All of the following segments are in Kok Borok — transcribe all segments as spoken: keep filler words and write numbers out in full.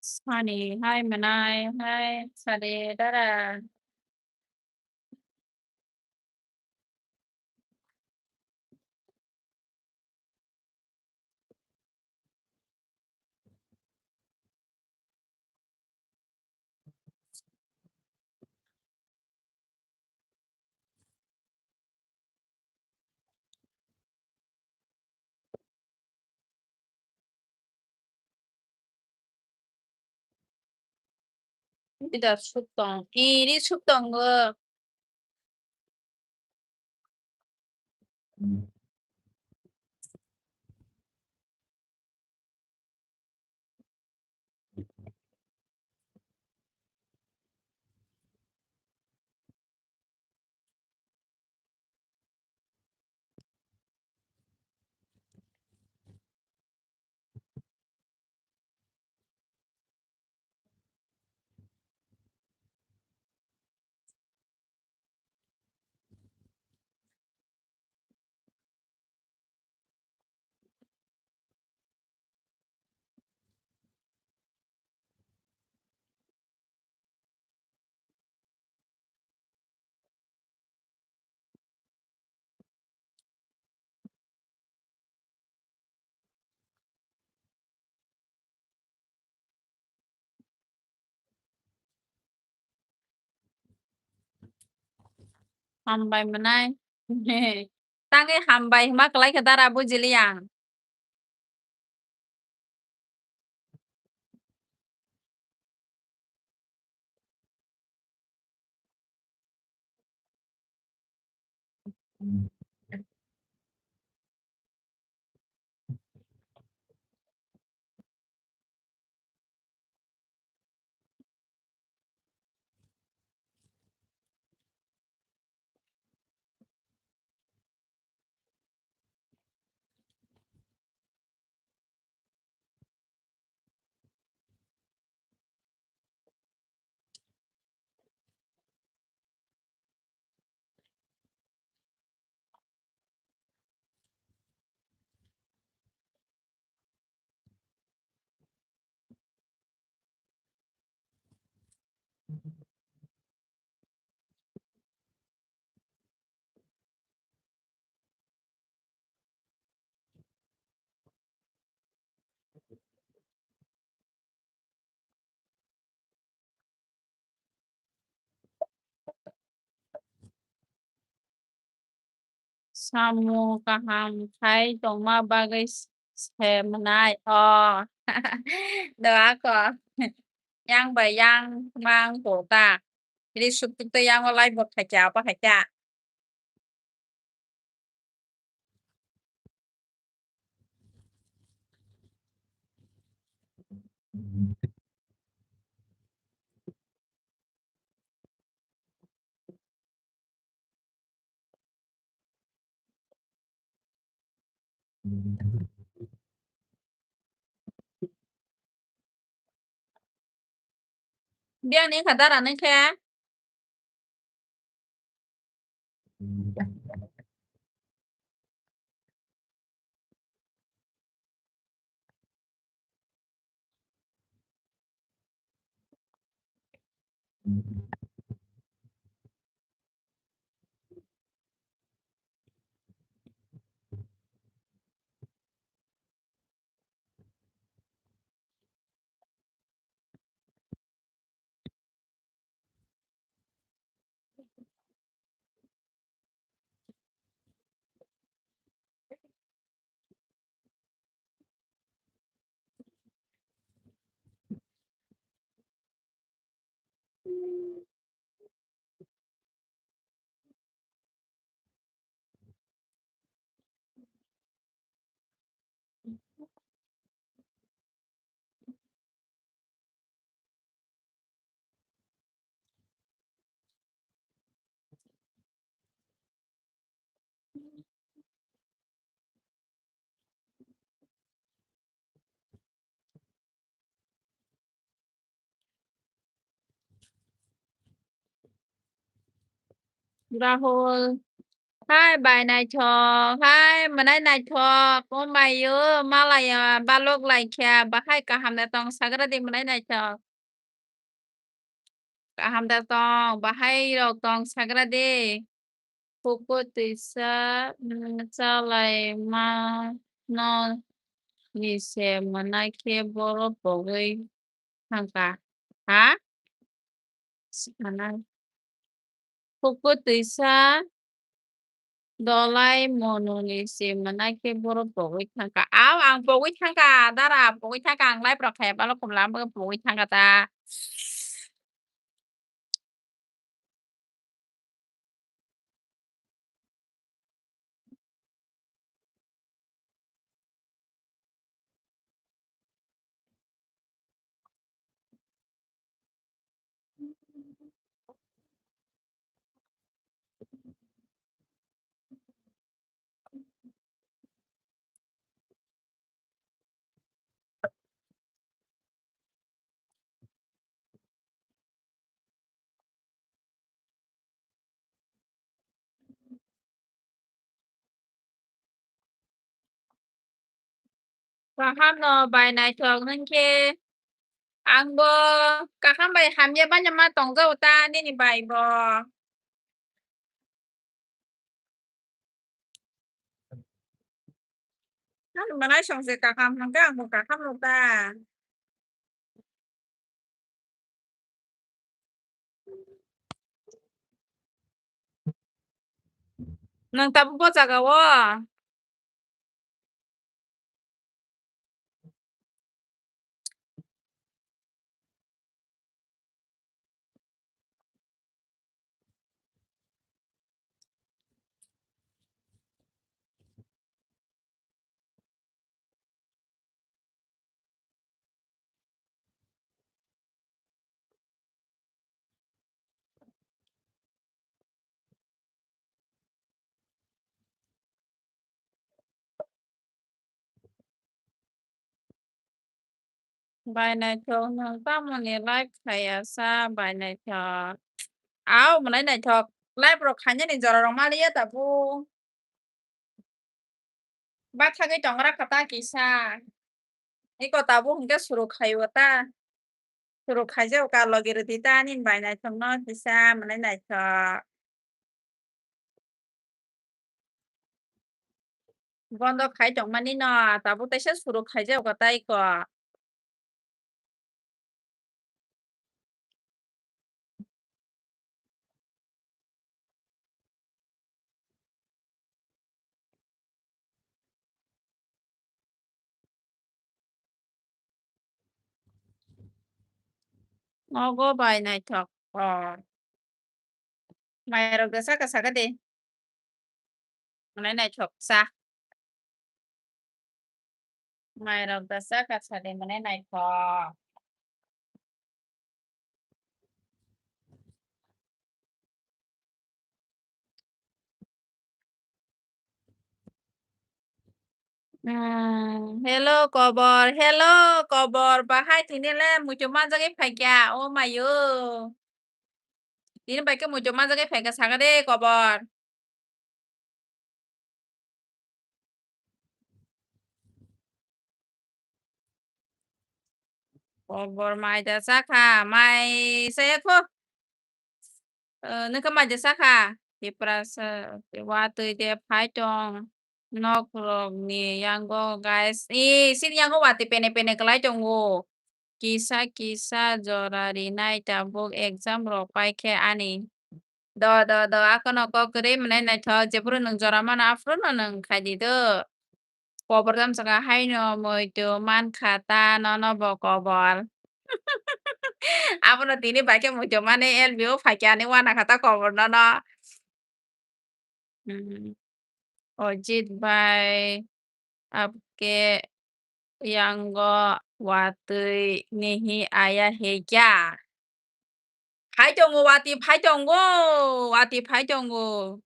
Sani hai mwnai hai sade dara. Ida suk tong. Iri suk tongo. Hambai mwnai. Tangwi hambai hima kwlai khe dara bujili ang. Samung kaham khai tongma bagwi se mwnai. O. Doa ko. Yang bai yang mang ko ta. Ri suk tuk te yang o lai bo khai cha, apa khai cha. Biyang ni kha dara nang khe. Rahul. Hai bai naithok, hai mwnai naithok, o mai o malaya balok laikha, bahai kaham da tong sagra di mwnai naithok. Kaham da tong, bahai rok tong sagra de. Kuku twisa, mm, chalai mano ni se mwnai khe borok pogwi thangkha. Ha? Mwnai. Kuku twisa, Dolai mononi se mwnai khe borok pogwi thangkha. Aw, ang pogwi thangkha, dara, pogwi thangkha, ang live rok khe balo kumla ang pogwi thangkha ta. Kaham no bai naithok nwng khe. Ang bo kaham bai hamya banya ma tongjago ta nini bai bo. Ano manai song se kaham hwnkhe ang bo kaham rw ta. Nwng tabuk bo jaga o? Bai naithok nwng tamoni live khaiya sa bai naithok. Aw, mwnai naithok. Live rok khainani jora rok maliya tabuk. Bathagwi tongra kha ta kisa. Iko tabuk hwnkhe suru khaio ta. Suru khaijao ka logi rwdi ta nini bai naithokno kisa mwnai naithok. Bondo khai tongmani no tabuk teisa suru khaijao ka ta iko. Ogo bai naithok. O. Mairok da saka saka de. Mane naithok sa. Mairok da saka sa de mane naithok. Hmm, hello, Kobor. Hello, Kobor. Bahai tini le muitu manjagwi phaikya. O mayo. Tini bai khe muitu manjagwi phaikha, sakha de, Kobor. Kobor mai da sakha, mai saya kho. Eh, nokha mai da sakha. Tiprasa, watwi de phai tong. Nok rok ni yango, guys. Ee, sini yango watwi pene pene kwlai tongo. Kisa kisa jora rinai tabuk exam rok pai khe ani. Do, do, do, akono kok kwrwi mwnai naithok, jephuru nwng jora mano, aphuru no nwng khai di do. Kobor jam saka haino muitu man kha ta, nono bo kobor. Abono tini bai khe muitu mani L B O phaikya ani wana kha ta kobor nono. Hmm. Ojit bai, apke yango watwi nehi aya he kya? Phai tongo, watwi phai tongo, watwi phai tongo.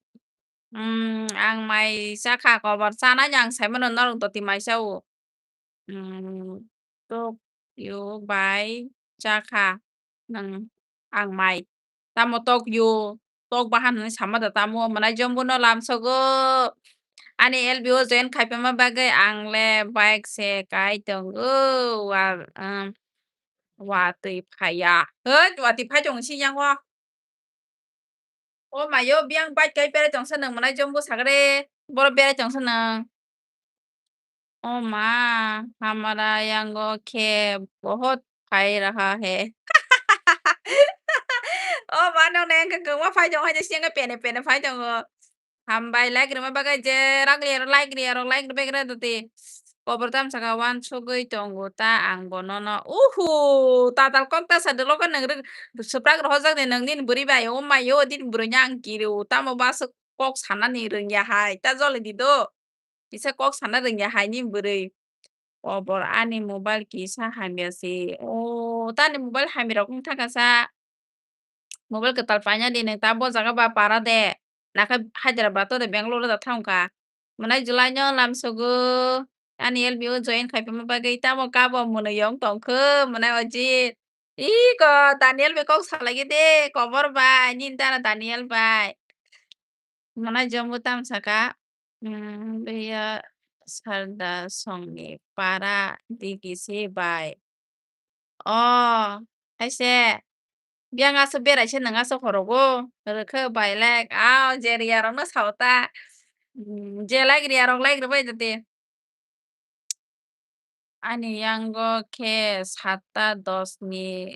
Hmm, ang mai chakha, kobor chanai ang saimano norok doti mai chao. Hmm, tok yo bai chakha nwng ang mai. Tamo tok yo? tok bahan hinwi sama da tamo, mwnai jombo no lamsogo. Ani L B O join khai phaima bagwi ang le bike se kai tongo, wa, um, watwi phaiya. Hoi, watwi phai tongo sini yango. O mayo, biyang bike kai berai tongsa nang mwnai jombo sagre. Boro berai tongsa nang. O ma, hamara yango khe bahut phai raha hai. O ma, nang nang khe kwma phai tongo, hai siyang pene pene phai tongo. Hambai, like rwma bagwi je rang liya rok, like riya rok, like rwbagra doti. Kobor tam saka uansugwi tongo ta ang bo nono. Uhu, tatal kok ta sa dolo khe nang rwk swprak rohorjak de nang nini bwrwi bai. O mayo, din bwrwi ni ang kiri o. Tamo ba swk kok sanani rwngya hai. Ta joli di do. Kisa kok sana rwngya hai ni bwrwi. Kobor ani mobile kisa hamya se. O, tani mobile hamya rok wng thaka sa. Mobile kwtal paina di nang ta bo jaga ba para de. Nakha Hyderabad to de Bangalore da thang kha. Mwnai July no lamsogo. Ani L B O join khai phaima bagwi tamo kabo mwnwi yong tong khe mwnai Ojit. Iko Daniel bai kok salai de, kobor bai, nini dara Daniel bai. Mwnai jombo tam saka, mm, beya sarda songni para digi se bai. O, hai se, biyang aso berai se nang aso khorogo, rwkhe bai like, a, je riya rok no sao ta, mm, je like riya rok like rwbai de. Ani yango khe satta dos ni,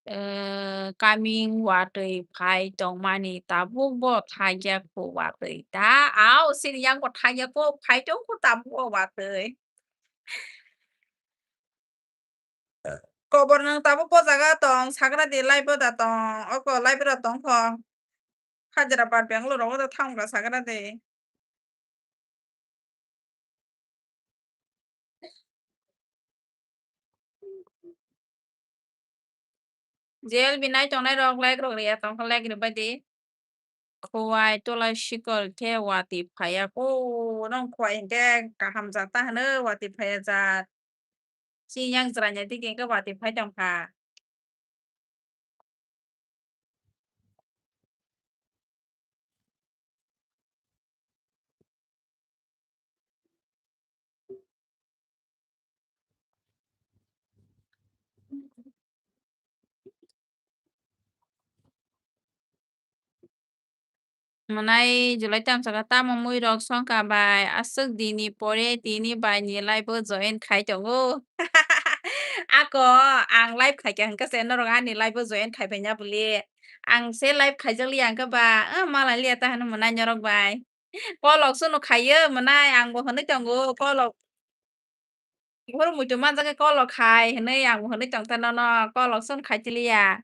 eh, kaming watwi phai tongmani, tabuk bo thangya kho watwi da. Ao, sini yango thangya kho, phai tong kho tabuk bo watwi. Kobor nwng tabuk bo jaga tong, sagra di live bo da tong, oko live bo da tong kho. Hyderabad, Bangalore rogo da thang kha sagra di. J L B nai tongnai rok like rok riya tong kha like ribai di. Khowai tola sikol khe watwi phaiya kho, nong khowai hinkhe kaham jat ta hwno watwi phaiya jat. Chini yang jwraini digi hinkhe watwi phai tong kha. Mwnai July tam saka tamo mui rok songkha bai, aswk dini pore tini bai ni live o join khai tongo. Ako ang live khaikha hwnkhe se norok ani live o join khai phaina bwle. Ang se live khaijakliya hwnkhe ba, ah, malai liya ta hwnwi mwnai norok bai. Kolok sunu khaiyo mwnai, ang bo hwnwi tongo, kolok. Buphuru muitu manjak khe kolok khai hwnwi ang bo hwnwi tong ta nono, kolok sunu khai chiliya.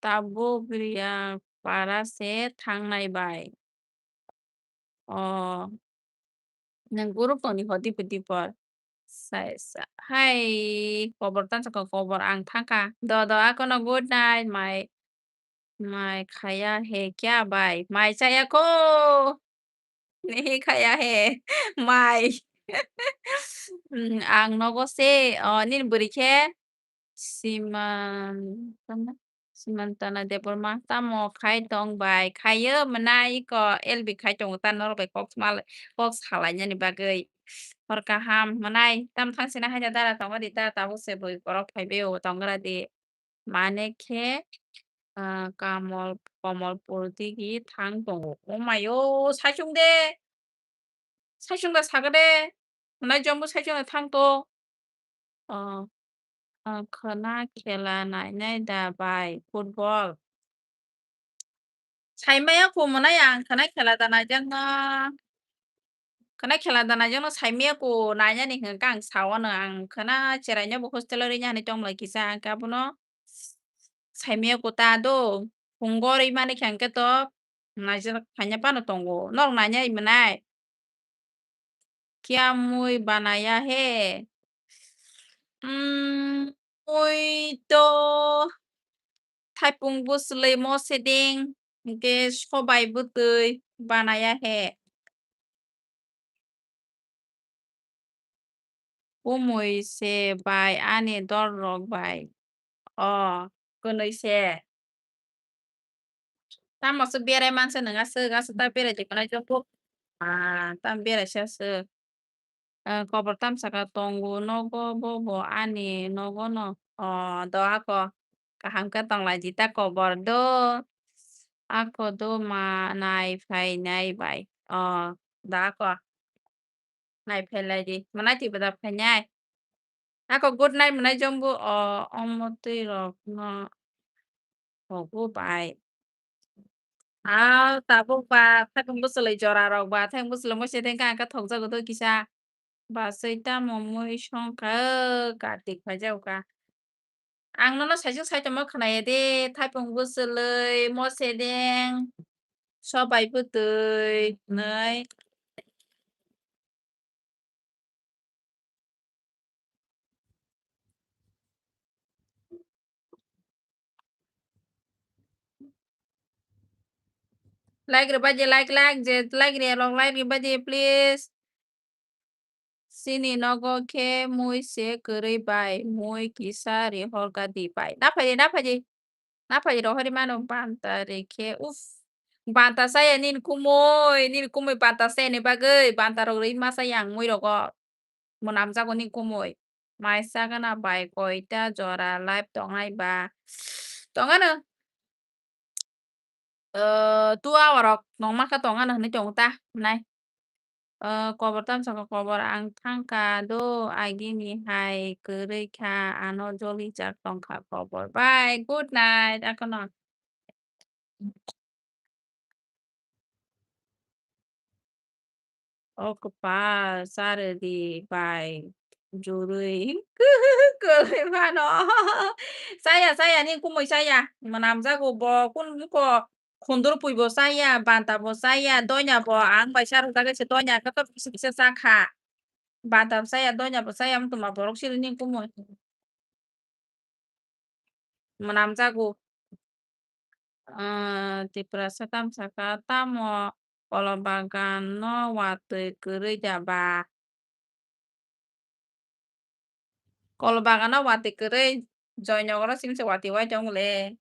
Tabuk riya para se thangnai bai. O, nwng group tongni ho dipor dipor. Sai sa, hai, kobor tansa kho, kobor ang thangkha. Do, do, akono good night, mai, mai khaya he kya bai? Mai chaya kho. Nehi khaya he. Mai. Hmm, ang nogo se, o, nini bwrwi khe Siman-, Simantana Debbarma tamo khai tong bai? Khaiyo mwnai ko L B khai tongo ta norok bai kok mal, kok salainani bagwi. Hor kaham mwnai tam thangsina haida dara tongo di ta tabuk se bui borok phaibai o tongra di. Mane khe, ah, Kamol, Komolpur digi thang tongo. O mayo, saichung de. Saichung da saga de. Mwnai jombo saichung da thang to. Ah, ah, khwna khela nainai da bai football. Saimaya kho mwnai ang khwna khela da naijakno. Khwna khela da naijakno saimaya kho nainani hwnkhe ang sao no ang khwna cheraino bo hostel o rwina hinwi tongmwlai kisa ang khe abono saimaya kho ta do phungo rwimani khe ang khe to naijak khaina phano tongo. Norok nainai mwnai? Kya mui banaya he? Mm, mui to thaipung bwswlwi moseding, hwnkhe sobai bwtwi banaya he. Kumui se bai ani dol rok bai. O, kwnwi se. Tamo se berai manse nwng aswk, aswk ta berai di manai jokbo. Ah, tam berai se aswk. Ah, kobor tam saka tongo nogo, bo bo ani nogo no. Oh, do ako. Kaham khe tong lai di ta kobor do. Ako do ma nai phai nai bai. Oh, do ako. Nai phai lai di. Manai twi bwda phai nai. Ako good night manai jombo, o, omo twi rok no hogo bai. Ah, tabuk ba, thaiphung bwswlwi jora rok ba, thaiphung bwswlwi moise tengka angka thokjago do kisa. Ba swi tamo mui songkha, o, Kartik phaijago ka. Ang nono saisung saitongma khwnaya de, thaipung bwswlwi, mosedeng, sobai bwtwi hwnwi. Like rwbaidi, like, like, je like rwya rok, like rwbaidi, please. Chini nogo khe mui se kwrwi bai, mui kisa rihorkha di bai. Na phaidi, na phaidi. Na phaidi rohorwi mano banta rikhe. Uff. Banta chaya nini kumui, nini kumui banta chayani bagwi, banta rok rwi ma chaya ang mui rogo. Mwnamjago nini kumui. Mai sagana bai koita jora live tongnai ba. Tongano. O, two hour rok nongma khe tongano hinwi tongo ta, nai. O, kobor tam saka kobor ang thangka do, agini hai kwrwi kha, ano joli jak tongkha kobor. Bye, good night, akono. O kwpal, charwdi bai jurwi kwrwi mano. Chaya, chaya, nini kumui chaya. Mwnamjago bo, kun buko khundur pui bo chaya, banta bo chaya, doina bo ang bai charwjagwi se doina khe to kisa kisa chakha. Banta bo chaya, doina bo chaya, wng tongma borok siri nini kumui. Mwnamjago. Ah, Tiprasa tam saka, tamo kol bagan no watwi kwrwi da ba? Kol bagan no watwi kwrwi, Joynagar o simi se watwi wai tongo le.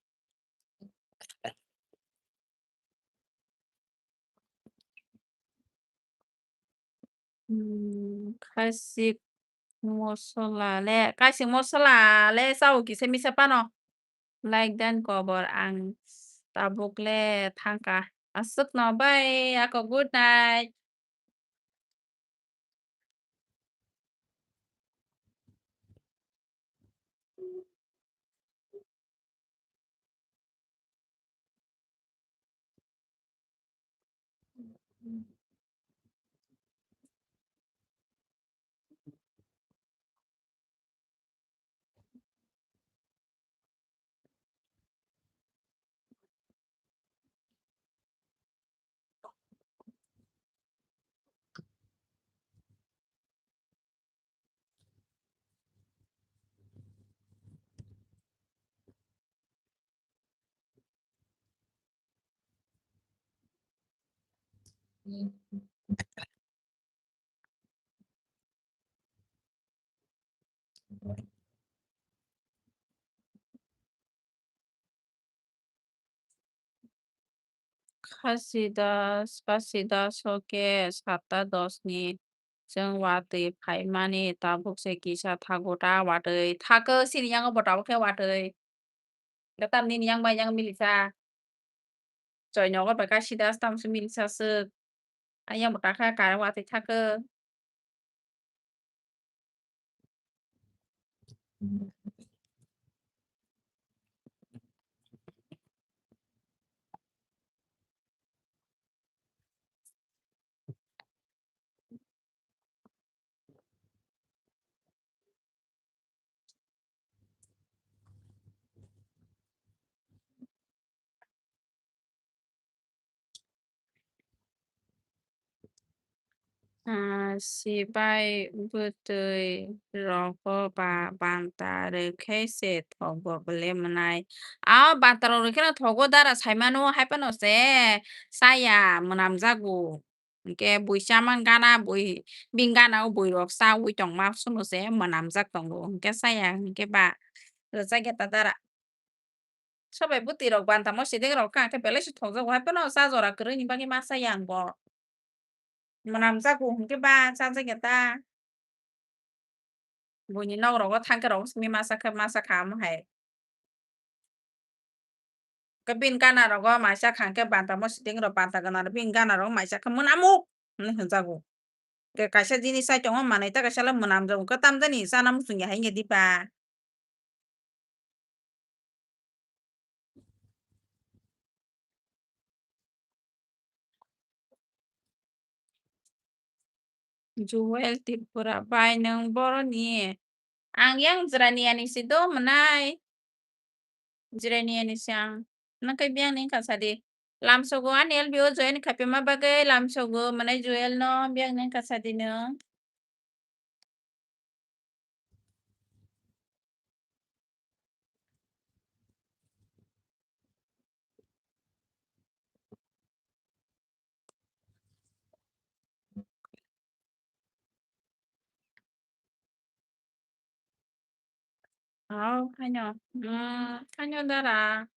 Hmm, khasik mosola le, khasik mosola le chao kisa misa phano. Like dan kobor ang tabuk le thangka. Aswk no, bye, ako good night. Khasi das, khasi das o khe satta dos ni chwng watwi phaimani tabuk se kisa thago ta watwi thakw sini yango bo tabuk khe watwi. Gatam nini yang bai yang milisa. Joynagar bai khasi das tam se milisa swk. Ayang bo takha kare watwi thakw. Ah, sibai bwtwi rogo ba banta rwkhe se thogo bwle mwnai. A banta rok rwkhe no thogo dara saimano hai phano se chaya mwnamjago. Hwnkhe bui chamang gana bui bini gana o bui rok chaui tongma suno se mwnamjak tongo. Hwnkhe chaya hwnkhe ba rwchak ya ta dara. sobai bwtwi rok bantamo siding rok kha khe belai se thokjago hai phano cha jora kwrwi ni bagwi ma cha yang bo. Mwnam jago hwnkhe ba cha jakya ta. Buini nok rogo thang khe rok simi masa khe masa kha omo hai. Khe bini gana rogo maisa kha khe banta mo siting rok banta gana rok bini gana rogo maisa khe mwnamuk hinwi hwnjago. Khe kaisa jinis chai tongo manwi ta kaisa le mwnam jago khe tamjani chana muchungya hai wngya diba. Joel Tripura bai nwng boroni? Ang yang Jirania ni si do mwnai. Jirania ni si ang. Nang kai biang ni kasa di. Lamsogo ani L B O join khaipima bagwi lamsogo mwnai Joel no biang ni kasa di nwng. Oh, khaino. Hmm, khaino dara.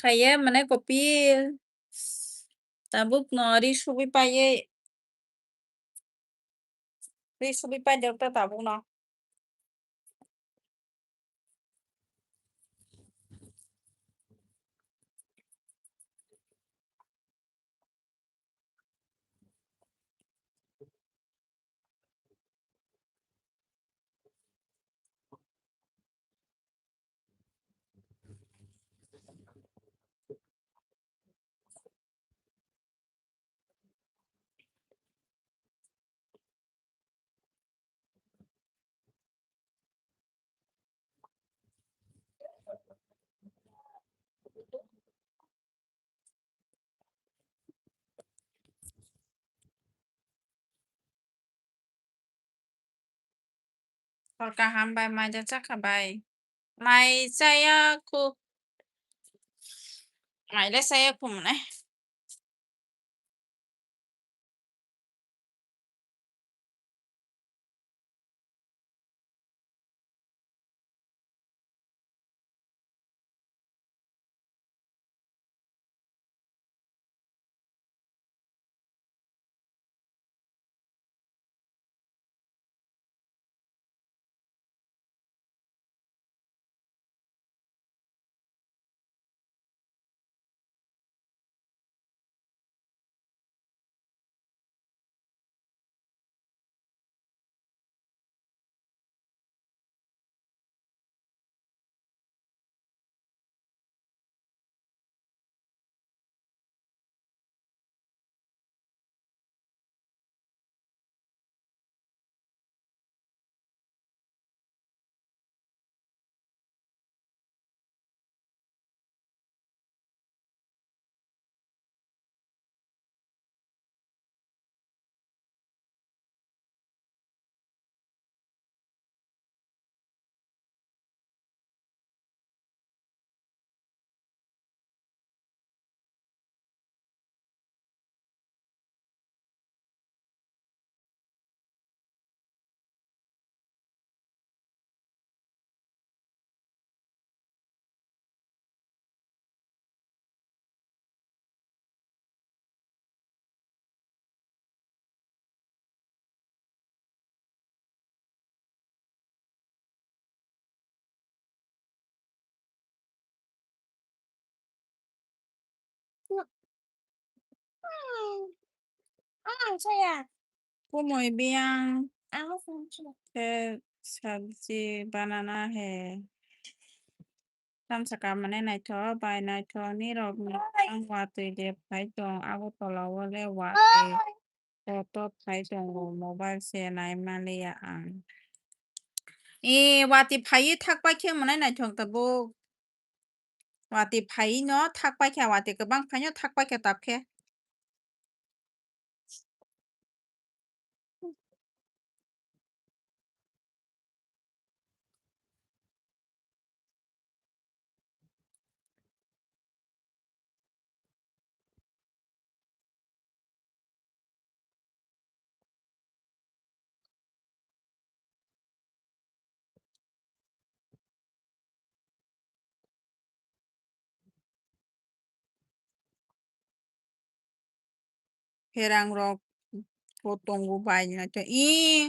Khaiye mane kopil. Tabuk no ri subi paiye. Ri subi pai dok ta tabuk no. Hor kaham bai, mai da chakha bai. Mai chaya khu. Mai le chaya khu mane. Kumui biyang khe sabji banana he. Tamsa kamane naithok bai naithok nirok ni ang watwi de phai tong, Agartala o le watwi kotor phai tongo, mobile se nai manliya ang. E, watwi phaiwi thak paikhe mwnai naithok tabuk. Watwi phaiwi no thak paikha, watwi kwbang phaino thak paikha tabkhe. Pherang rok bo tongo bai naithok. Ih,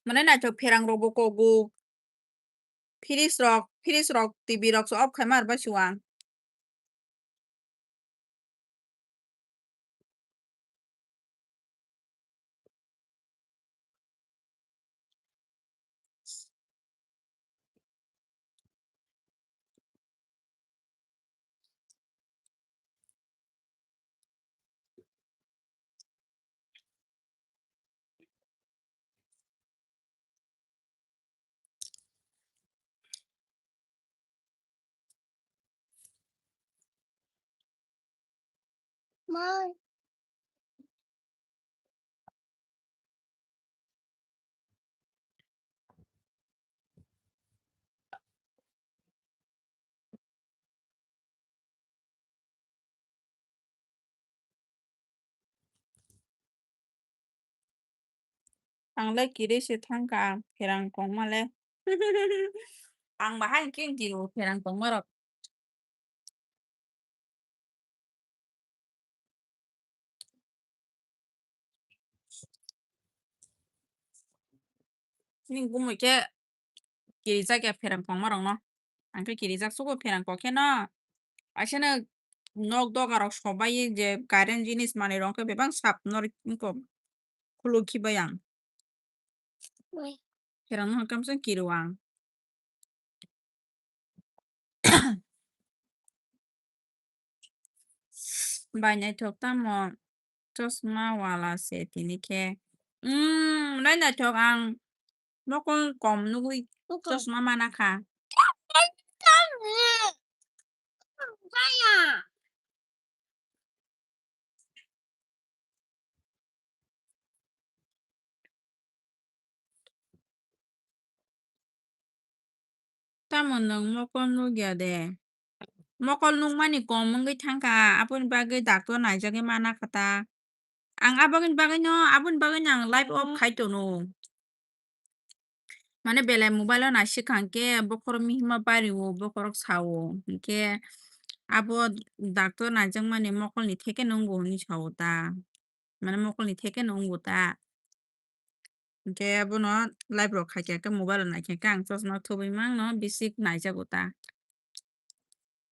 mane naithok pherang rok bo kogo. Fridge rok, fridge rok, T V rok se off khaima rwbai se o ang. Mai. Ang le kiri se thangkha, ang pherang kongma le. Ang bahai khe kiri pherang kongma rok. Nini bumui khe kirijak ya pherang kongma rokno. Ang khe kirijak sugo pherang kok khe no. Aisano nok doga rok sobai je current jinis manwi rok khe bebak sap no khuluk khibai ang. Pherang no hwnkhe kiri o ang. Bai naithok tamo chosma wala se tini khe. Umm, nai naithok ang mokol kom nugwi chosma mana kha. Tamo nwng mokol nukya de? Mokol nukmani kom wngwi thangkha, aboni bagwi doctor naijagwi mana kha ta. Ang aboni bagwino, aboni bagwino ang live off khai tono. Mane belai mobile o naisik kha hwnkhe bokhorok mihima bari o, bokhorok sao. Hwnkhe abo doctor naijakmani mokolni theke no wngo hinwi sao ta. Mane mokolni theke no wngo ta. Hwnkhe abono live rok khaikha khe mobile o naikha khe ang chosma thubui mangno bisik naijago ta.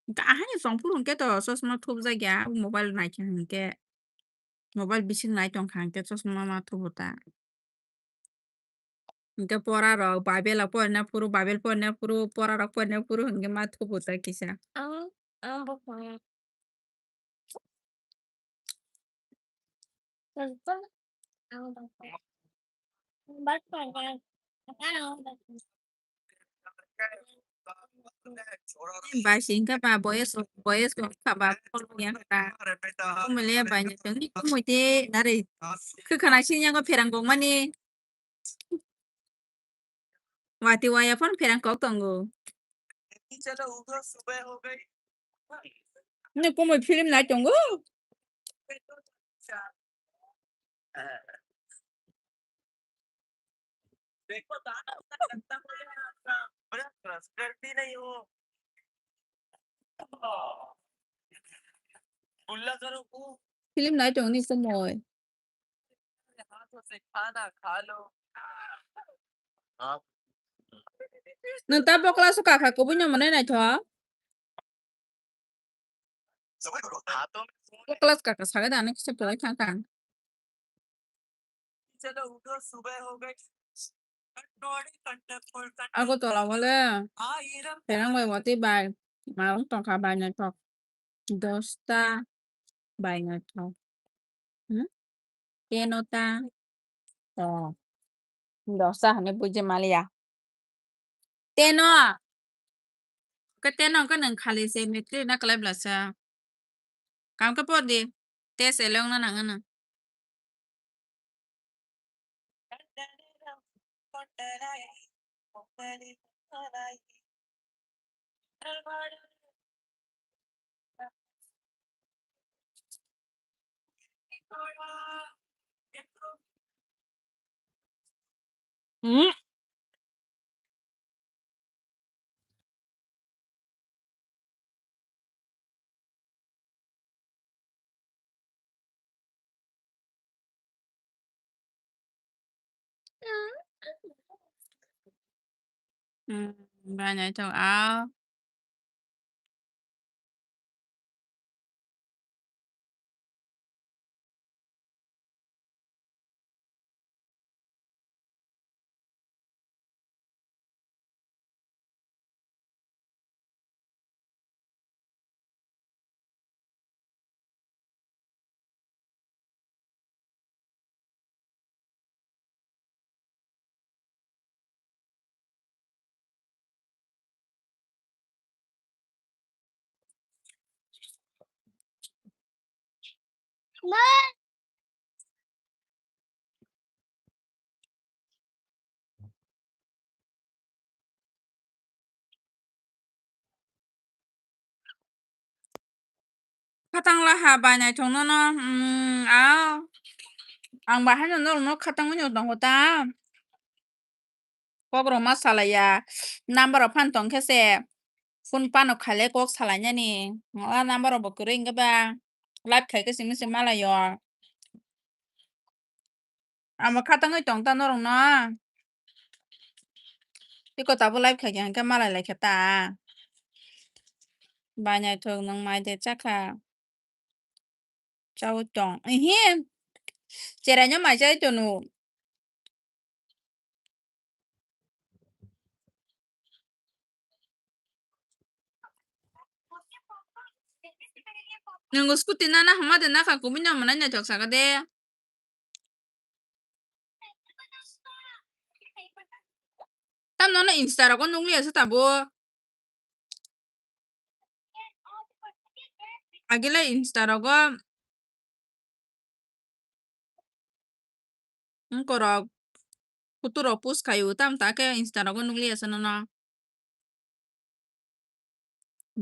Hwnkhe ahani chongphuru hwnkhe to chosma thubjakya mobile o naikha hwnkhe. Mobile bising nai tongkha hwnkhe chosma ma thubo ta. Hwnkhe pora rok Bible rok porina phuru, Bible porina phuru, pora rok porina phuru hwnkhe ma thubo ta kisa. Ang, ang bo phone. Bai singkha ba boyes, boyes wngkha ba phone ya kha. Kumui le bai ni tongni kumui te nare khwkhana sini yango pherang kok mani. Wati waya phone pherang kok tongo. Ni kumui film nai tongo. Film nai tong ni kumui. Nwng ta bo class o kakha kubui no mwnai naithok. Bo class kakha sagai da, ani kisa pore thang kha. Agartala o le pherang bai watwi bai. Marung tongkha bai naithok. Dosta bai naithok. Hmm? Teno ta. Oh. Dosta hwnwi buji maliya. Teno. Khe teno khe nwng khali se metri na kwlai bwlasa. Kam khe por di. Test elong na nang ano. Hmm? Hmm, banyak itu ah. Khatang la ha bai naithok nono, mm, a, ang bahai no norok no khatang wnwi tongo ta. Kok rok ma salai ya, number rok phan tong khe se phone pano khailai kok salai nani, o number rok bo kwrwi hwnkhe ba live khai khe simi se malai o. Amo khatangwi tong ta norok no. Tei kwtal bo live khaikha hwnkhe malai laikha ta. Bai naithok nwng mai de chakha. Chaui tong. Ihi. Cherai no mai chai tono. Nwng scooty nana hwnma de nakha kubui no mwnai naithok saka de. Tamno no Insta rogo nukliya se tabuk. Agile Insta rogo wngkorok photo rok post khaio, tamo ta khe Insta rogo nukliya se nono.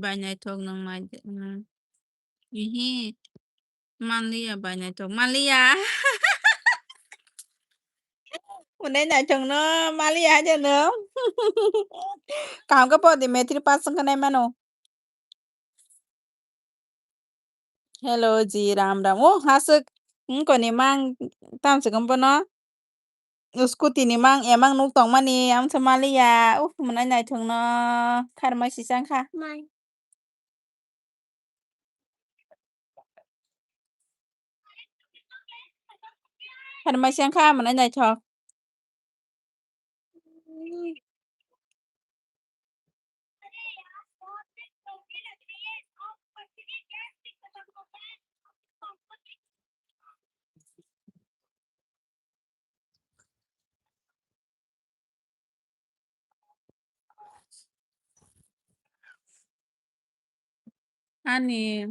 Bai naithok nwng mai de, mm. Ihi. Manliya bai naithok, manliya. Hwnwi naithok no manliya haino. Kaham khe podi matric pass wngkha nai mano. Hello ji, ram ram. O, haswk wngkoni mang tamswk wng bono. Scooty ni mang emang nuk tongmani, ang se manliya. Uf, mwnai naithok no. Kharmai si chang kha. Kharmai si chang kha, mwnai naithok. Ani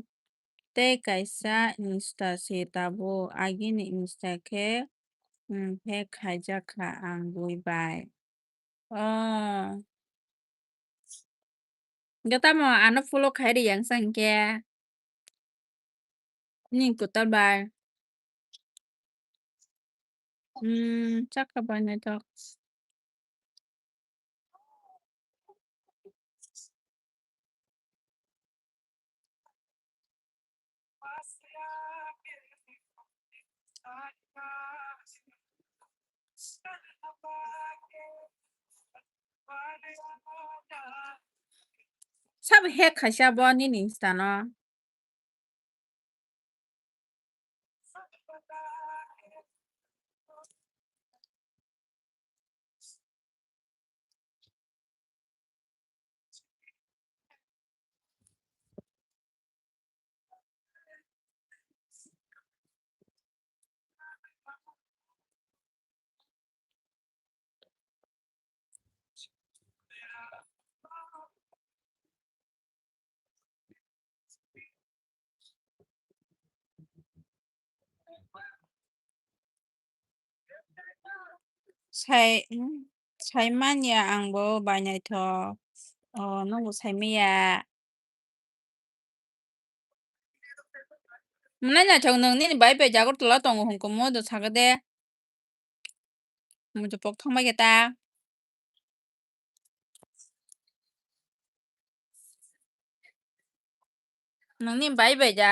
tei kaisa Insta se tabuk, agini Insta khe, um, hack khaijak kha ang bui bai. Oh. Hwnkhe tamo ano follow khai ri yang sa hwnkhe. Nini kwtal bai. Hmm, chakha bai naithok. Sabo hack khaisa bo nini Insta no. Sai, sai manya ang bo bai naithok. O, nwng bo sai manya. Mwnai naithok nwng nini bai bai Agartala tongo hwnko mo do saka de. Muchupok thangbai khe ta. Nangni bai bai ja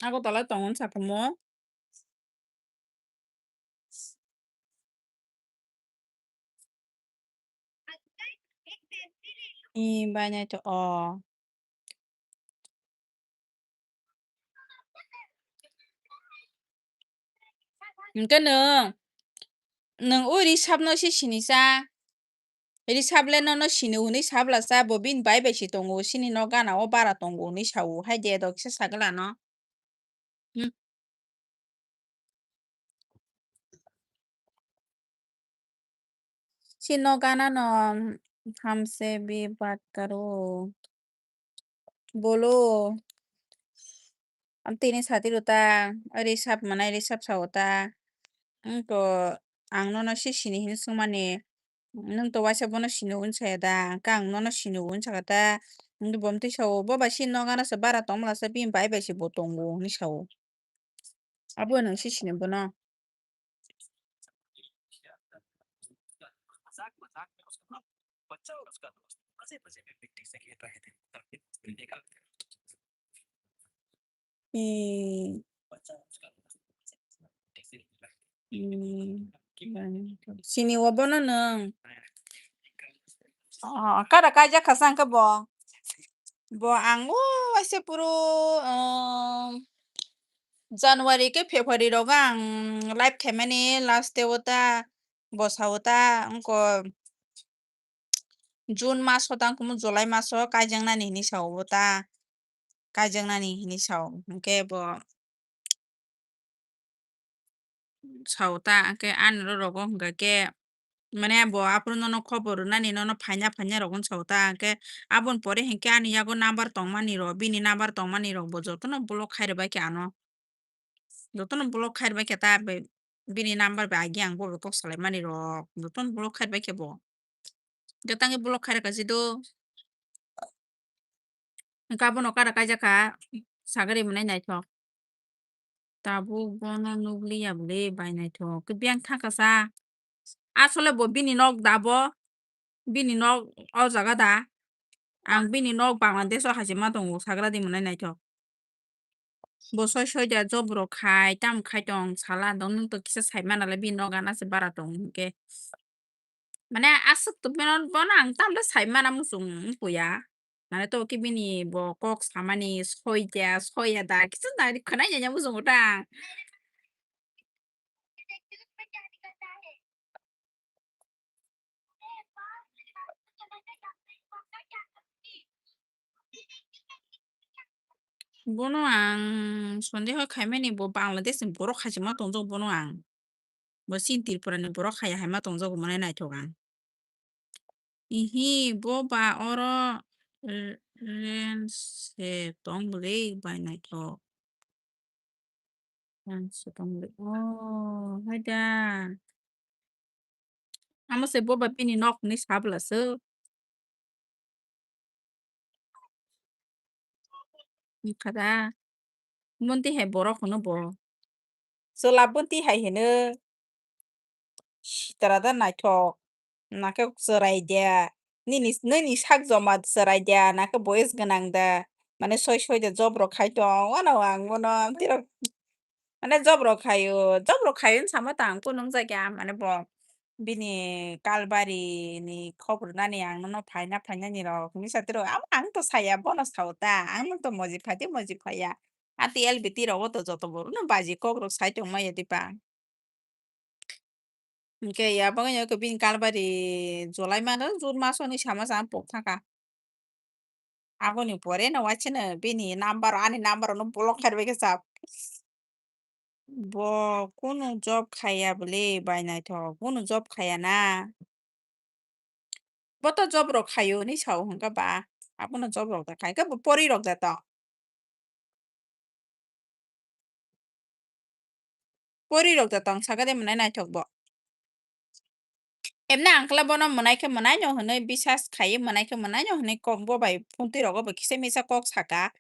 Agartala tongo wngsa khe mo. Ni bai nai to o. Hwnkhe nwng, nwng o risap no se sini cha. Risap le nono sini hwnwi sabla cha, bo bini bai bai se tongo, sini no gana o bara tongo hwnwi sao, hai de do kisa sagala no. Hmm. Chini no gana no hamse bhi baat karo. Bolo. Am tini sati rw ta, risap mwnai risap sa o ta. Wngkha ang nono se sini hini swngmani, nwng to waisa bono sini hwn saya da, hwnkhe ang nono sini hwn saka ta. Wngkhe bo mtwi sa o, "Bo bai se nok gana se bara tong mla se, bini bai bai se bo tongo," hwnwi sa o. Abo nwng se sini bono. Eh, hmm, sini o bono nwng. Oh, kada kaijak kha sa hwnkhe bo. Bo ang o waisa puro, um, January khe February rogo ang live khaimani last day o ta, bo sa o ta, wngkha June maso tang kumu July maso kaijaknani hinwi sa o bo ta, kaijaknani hinwi sa o. Hwnkhe bo sa o ta, hwnkhe ani oro rogo hwnkha khe, mane bo aphuru nono khobor rwnani, nono phaina phaina rogo wng sa o ta, hwnkhe aboni pore hinkhe ani yago number tongmani rok, bini number tongmani rok bo jotono block khai rwbai khe ano. Jotono block khai rwbai khe ta bai bini number bai agi ang bo bai kok salai mani rok, jotono block khai rwbai khe bo. Hwnkhe tangwi block khai rwkha si do. Hwnkhe abono kada kaijak kha, sagri mwnai naithok. Tabuk bono nukliya bwle bai naithok khe biyang thangkha sa. Asole bo bini nok da bo? Bini nok o jaga da? Ang bini nok Bangladesh o hai se ma tongo, sagra di mwnai naithok. Bo soi soi da job rok khai, tamo khai tong sala, dong nwng to kisa sai mana le bini nok gana se bara tong hwnkhe. Mane aswk to bono, bono ang tamle sai mana muchung wngkha ya. Mane to khe bini bo kok samani soi da, soi ya da, kisa da khwnai ya muchungo ta. Bono ang sondeho khaimani bo Bangladesh ni borok hai se ma tongjak bono ang. Bo chini Tripura ni borok hai hai ma tongjago mwnai naithok ang. Ihi, bo ba oro re-, rent se tong bwle bai naithok. Rent se tong bwle. Oh, hai da. Amo se bo ba bini nok hwnwi sa bwla se. Wngkha da. Bunti hai borok hwno bo. Chwla bunti hai hino. Sitra da naithok. Nakhe chwrai de. Nini, nini sak joma chwrai de. Nakhe boyes gwnang da. Mane soi soi de job rok khai tong. Wano ang bono amtwi rok. Mane job rok khaio, job rok khaio wng sama tang kunu wng jakya, mane bo bini kalbari ni khobor nani ang nono phaina phaina ni rok hinwi satiro, amo ang to saya, bono sao ta, ang nwng to moji phai tei moji phaiya. A T L B T rogo to joto borok no baji kok rok sai tong maya diba. Hwnkhe ya bagwi no bini kalbari July mano, June maso ni sama sa ang pok thangkha. Aboni pore no waisano bini number, ani number no block kharbai khe sa. Bo kunu job khaiya bwle bai naithok, kunu job khaiya na. Bo to job rok khaio hinwi sao hwnkha ba. Abono job rok da khai khe bo pori rok da to. Pori rok da tong saka de mwnai naithok bo. Emne ang kla bono mwnai khe mwnai no hwnwi bisas khaiwi mwnai khe mwnai no hwnwi kok bo bai phunti rogo bo kisa misa kok saka.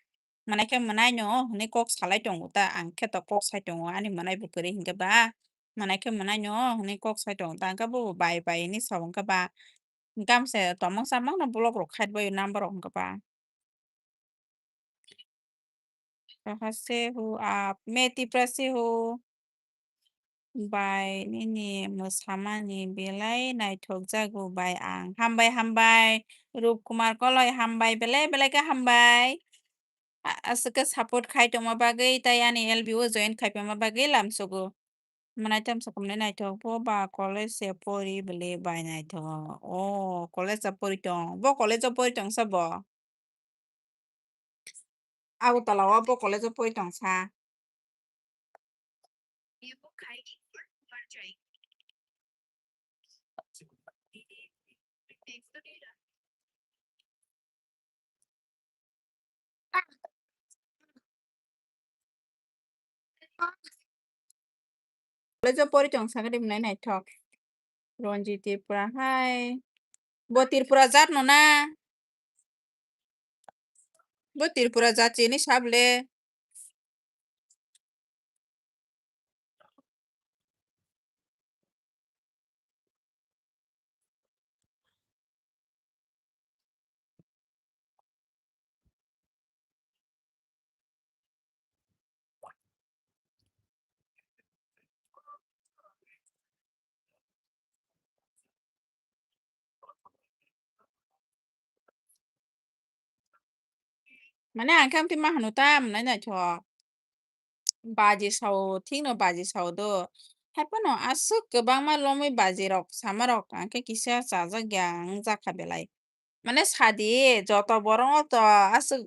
Mwnai khe mwnai no hwnwi kok salai tongo ta, ang khe to kok sai tongo ani mwnai bo kwrwi hinkhe ba. Mwnai khe mwnai no hwnwi kok sai tongo ta, hwnkhe bo bai bai hinwi sao hwnkhe ba. Hwnkhe amse tomong chamang no block rok khai bai number rok hwnkhe ba. Kaha se ho aap? Main Tiprasi ho. Bai, nini mwsamani belai naithok jago bai ang. Hambai, hambai. Rup Kumar Koloi, hambai, belai, belai khe hambai. A-, aswk khe support khai tongma bagwi tei ani L B o join khai phaima bagwi lamsogo. Mwnai tamsa kumnai naithok, bo ba college se pori bwle bai naithok. O, college o pori tong. Bo college o pori tong sa bo? Agartala o bo college o pori tong sa. College o pori tong sakhe de mwnai naithok. Ronji Tripura hai. Bo Tripura jat no na? Bo Tripura jat chini sable. Mane ang khe amtwi ma hwnwi ta mwnai naithok. Baji sao, thikno baji sao do. Haiphano aswk kwbangma lomwi baji rok sama rok ang khe kisa chajak ya wng jak kha belai. Mane sadi joto borok no to aswk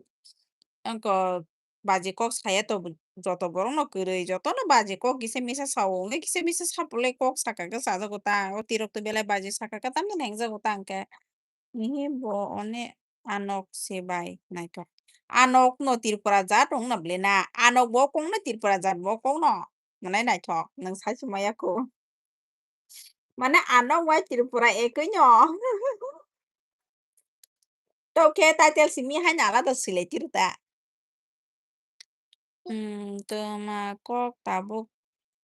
wngkha baji kok saya to joto borok no kwrwi joto no baji kok kisa misa sao wngwi kisa misa sapulwi kok saka khe chajago ta o tirok to belai baji saka khe tamni nengjago ta hwnkhe. Mihi bo one anok se bai naithok. Anok no Tripura jat wng na bwle na? Anok bo kong no Tripura jat bo kong no. Mwnai naithok nwng sai sumaya ko. Mane anok bai Tripura ekoi no. To khe title simi hai na alada silai tiro ta. Hmm, toma kok tabuk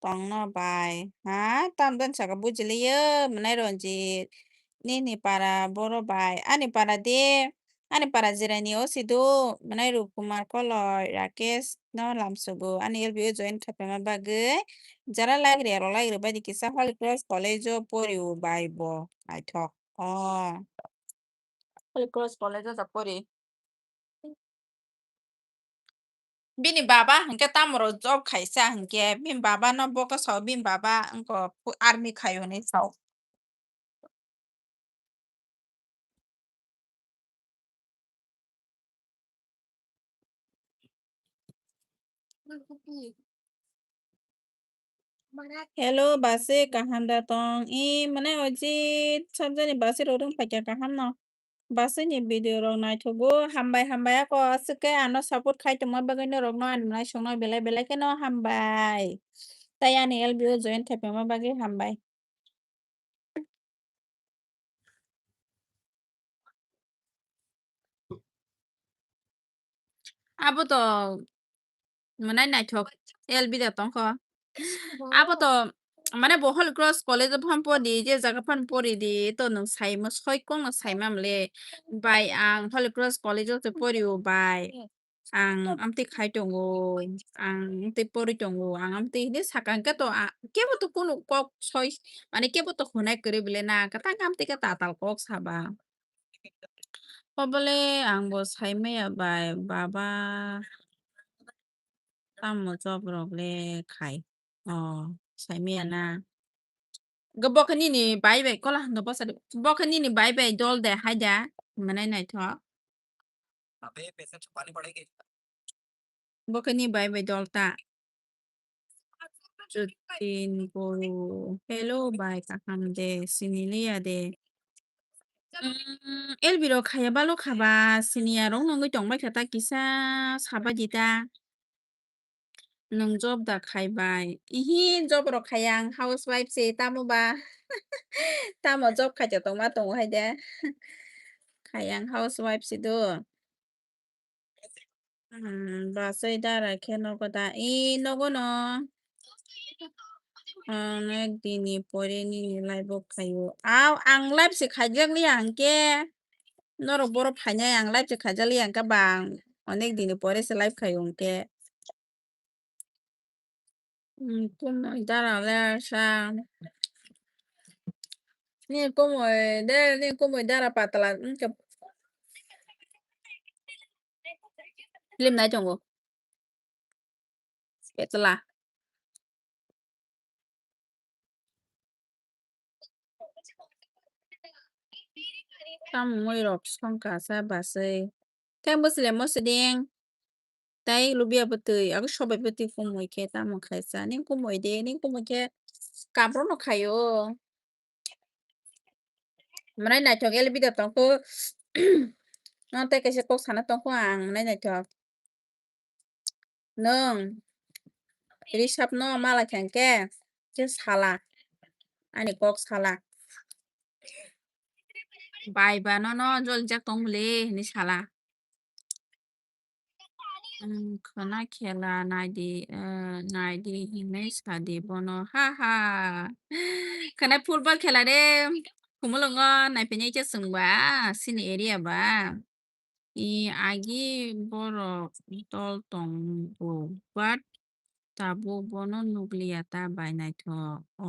tongno bai. Ha, tam dan saka bujiliyo, mwnai Ranjit. Nini para boro bai. Ani para de, ani para jirani o sidu, mwnai Rup Kumar Koloi, Rakesh no lamsugo. Ani L B O join khaiphaima bagwi. Jara lagri, aro lagri bai di kisa Holy Cross College o pori o bai bo. Naithok. Oh. Holy Cross College o da pori. Bini baba hwnkhe tamoro job khaisa hwnkhe, bini baba no bo khe sao, bini baba wngkha army khai hwnwi sao. Hello, basi kaham da tong? I mane Ojit, sabjani basi rok rung paikha kaham no. Basi ni video rok naithogo, hambai hambai ako aswk khe ano support khai tongma bagwi norok no ani mwnai songno belai belai kheno hambai. Tai ani L B O join khaiphaima bagwi hambai. Abo to mwnai naithok L B da tongkho. Abo to mane bo Holy Cross College o phan pori, je jaga phan pori di to nwng sai mo soi kong no sai mam le. Bai ang Holy Cross College o se pori o bai. Ang amtwi khai tongo, ang amtwi pori tongo, ang amtwi hinwi saka hwnkhe to a-, kebo to kunu kok soi, mane kebo to hwnai kwrwi bwle na, kwtal amtwi khe tatal kok saba. Obole ang bo sai maya bai baba tamo job rok le khai. Oh, sai maya na. Go bo khe nini bai bai kola hwndo bwsa de. Bo khe nini bai bai dol de hai da. Mane naithok. Bo khe ni bai bai dol ta. Jutin Boro. Hello bai kaham de. Sini liya de. Mm, L B rok khaya balo khaba. Siniya rok nungwi tongbai kha ta kisa sabai di ta. Nwng job da khai bai? Ihi, job rok khaya, ang housewife se, tamo ba? Tamo job khaito tongma tongo hai de? Khaya, ang housewife se do. Hmm, basai dara khe nogo da? I, nogo no. Onek dini pore nini live o khaio. Aw, ang live se khaijak liya hwnkhe. Norok borok phainai ang live se khaijak liya hwnkhe bang. Onek dini pore se live khaio hwnkhe. Hmm, kumui dara le sa. Ni kumui de, ni kumui dara patla. Hmm, ke-, film nai tongo. Petla. Tamungwi rok songkha sa baswi. Tei bwsle mo siding. Tei lubia bwtwi, abo sobai bwtwi kumui khe tamo khaisa. Ning kumui de, ning kumui khe kabrokno khaio. Mwnai naithok L B da tongkho. Nwng tei kaisa kok sana tongkho ang, mwnai naithok. Nwng. Rishabh no mala khe hwnkhe, khe sala. Ani kok sala. Bai ba nono jolijak tong mole hinwi sala. Hmm, khwna khela naidi, eh, naidi hinwi sadi bono. Ha ha. Khwna football khela de. Khumulwngo naipinai khe chwngba, sini area ba. I agi borok dol tongo, but tabuk bono nukliya ta bai naithok. O.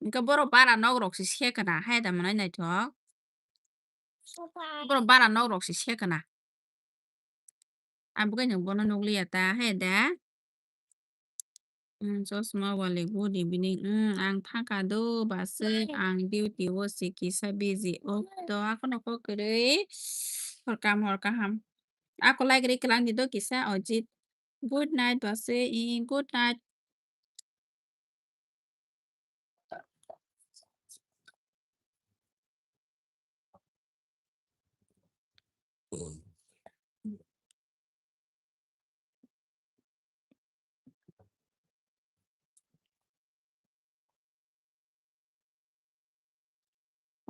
Hwnkhe borok bara nok rok se se kana, hai da manai naithok. Borok bara nok rok se se kana. Aboni bono nukliya ta, hai da. Hmm, chosma wale, good evening. Hmm, ang thangka do, base ang duty o si kisa busy. O, to akono kok kwrwi. Hor kam, hor kaham. Ako like ri klang di do kisa, Ojit. Good night, base. I, good night.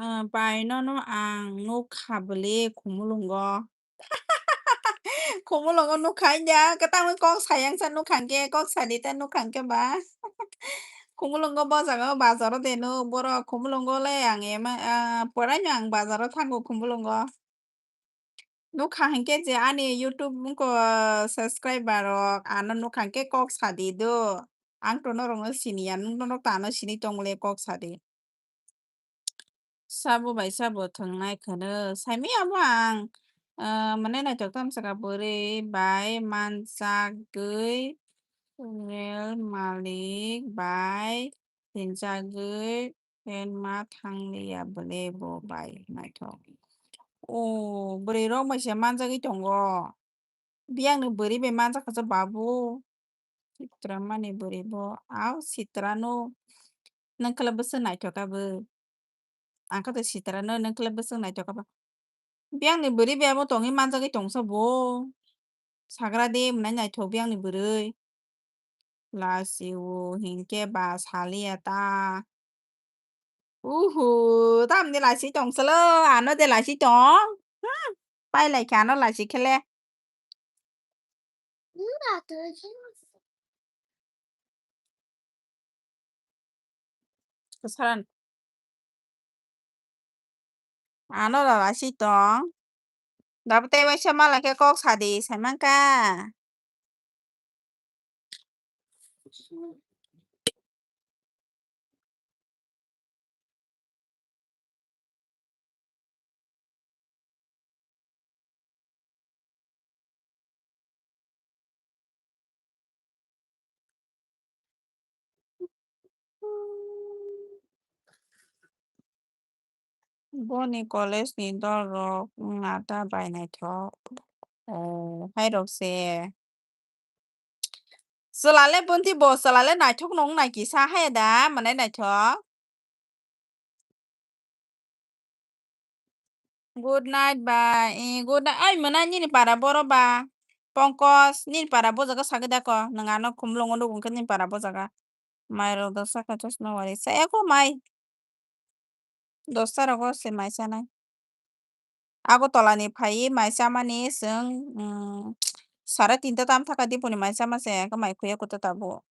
Ah, bai nono ang nukha bwle Khumulwngo. Khumulwngo nukha india, kwtangwi kok sayang sa nukha hwnkhe, kok sadi ta nukha hwnkhe ba. Khumulwngo bo jaga o bazar o de nuk, borok Khumulwngo le ang ema, ah, poraino ang bazar o thango Khumulwngo. Nukha hwnkhe je ani YouTube wngkha subscriber rok ano nukha hwnkhe kok sadi do. Ang to norokno siniya, nwng norok to ano sini tongmole kok sadi. Sabo bai sabo thwngnai khwno. Saimaya bo ang, ah, mane naithok tamo saka bwrwi bai manjagwi rel malik bai sinjagwi pen ma thangliya bwle bo bai naithok. O bwrwi rok bai se manjagwi tongo. Biyang ni bwrwi bai manjak kha babu. Sitra mani bwrwi bo. Au sitra no. Nang kala bwswk naithok abo. Ang kha to sitra no nang kala bwswk naithok abo. Biyang ni bwrwi bai abo tongwi manjagwi tongsa bo. Sagra de mwnai naithok biyang ni bwrwi. Lasi o hinkhe ba saliya ta. Uhu, tamni lasi tong salo, ano de lasi tong. Hmm, pai lai khe ano lasi khele. Saran. Ano da lasi tong. Dabo tei waisa mala khe kok sadi, saimangkha. Boni college ni dol rok wngna ta bai naithok. O, hai rok se. Chwla le bunti bo, chwla le naithok no wng nai kisa hai da, mwnai naithok. Good night ba, eh, good night. Ai, mwnai nini para boro ba. Pongkos, nini para bo jaga sagwi da ko. Nwng ano Khumulwngo nugo hwnkhe nini para bo jaga. Mai rok dosa kha chosma wari. Sa eko mai. Dosta rogo se mai chanai. Agartala ni phaiwi mai chamani chwng, mm, sare tinta tam thaka diponi mai chama se, hwnkhe mai khuya kuta tabuk.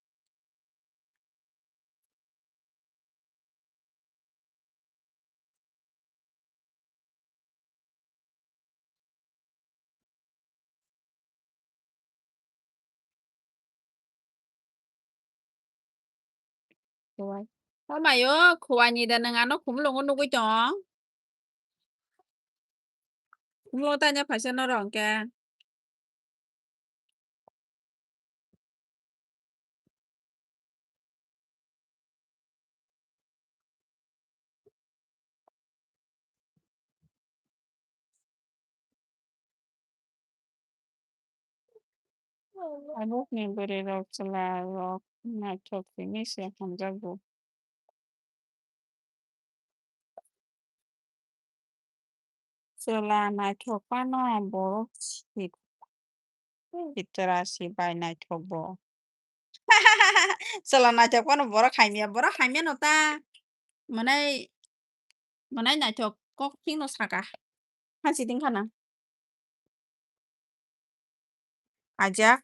Khowai. O mai o, khowai ni da nwng ano Khumulwngo nugwi tong. Khumulwngo tanya phaisa norok hwnkhe. Tabukni bwrwi rok chwla rok naithok tini se hamjakgo. Chwla naithok phano borok si-, sitra si bai naithok bo. Chwla naithok phano borok hamya, borok hamya no ta. Mwnai, mwnai naithok kok thik no saka. Hansi ding khana. Ajak.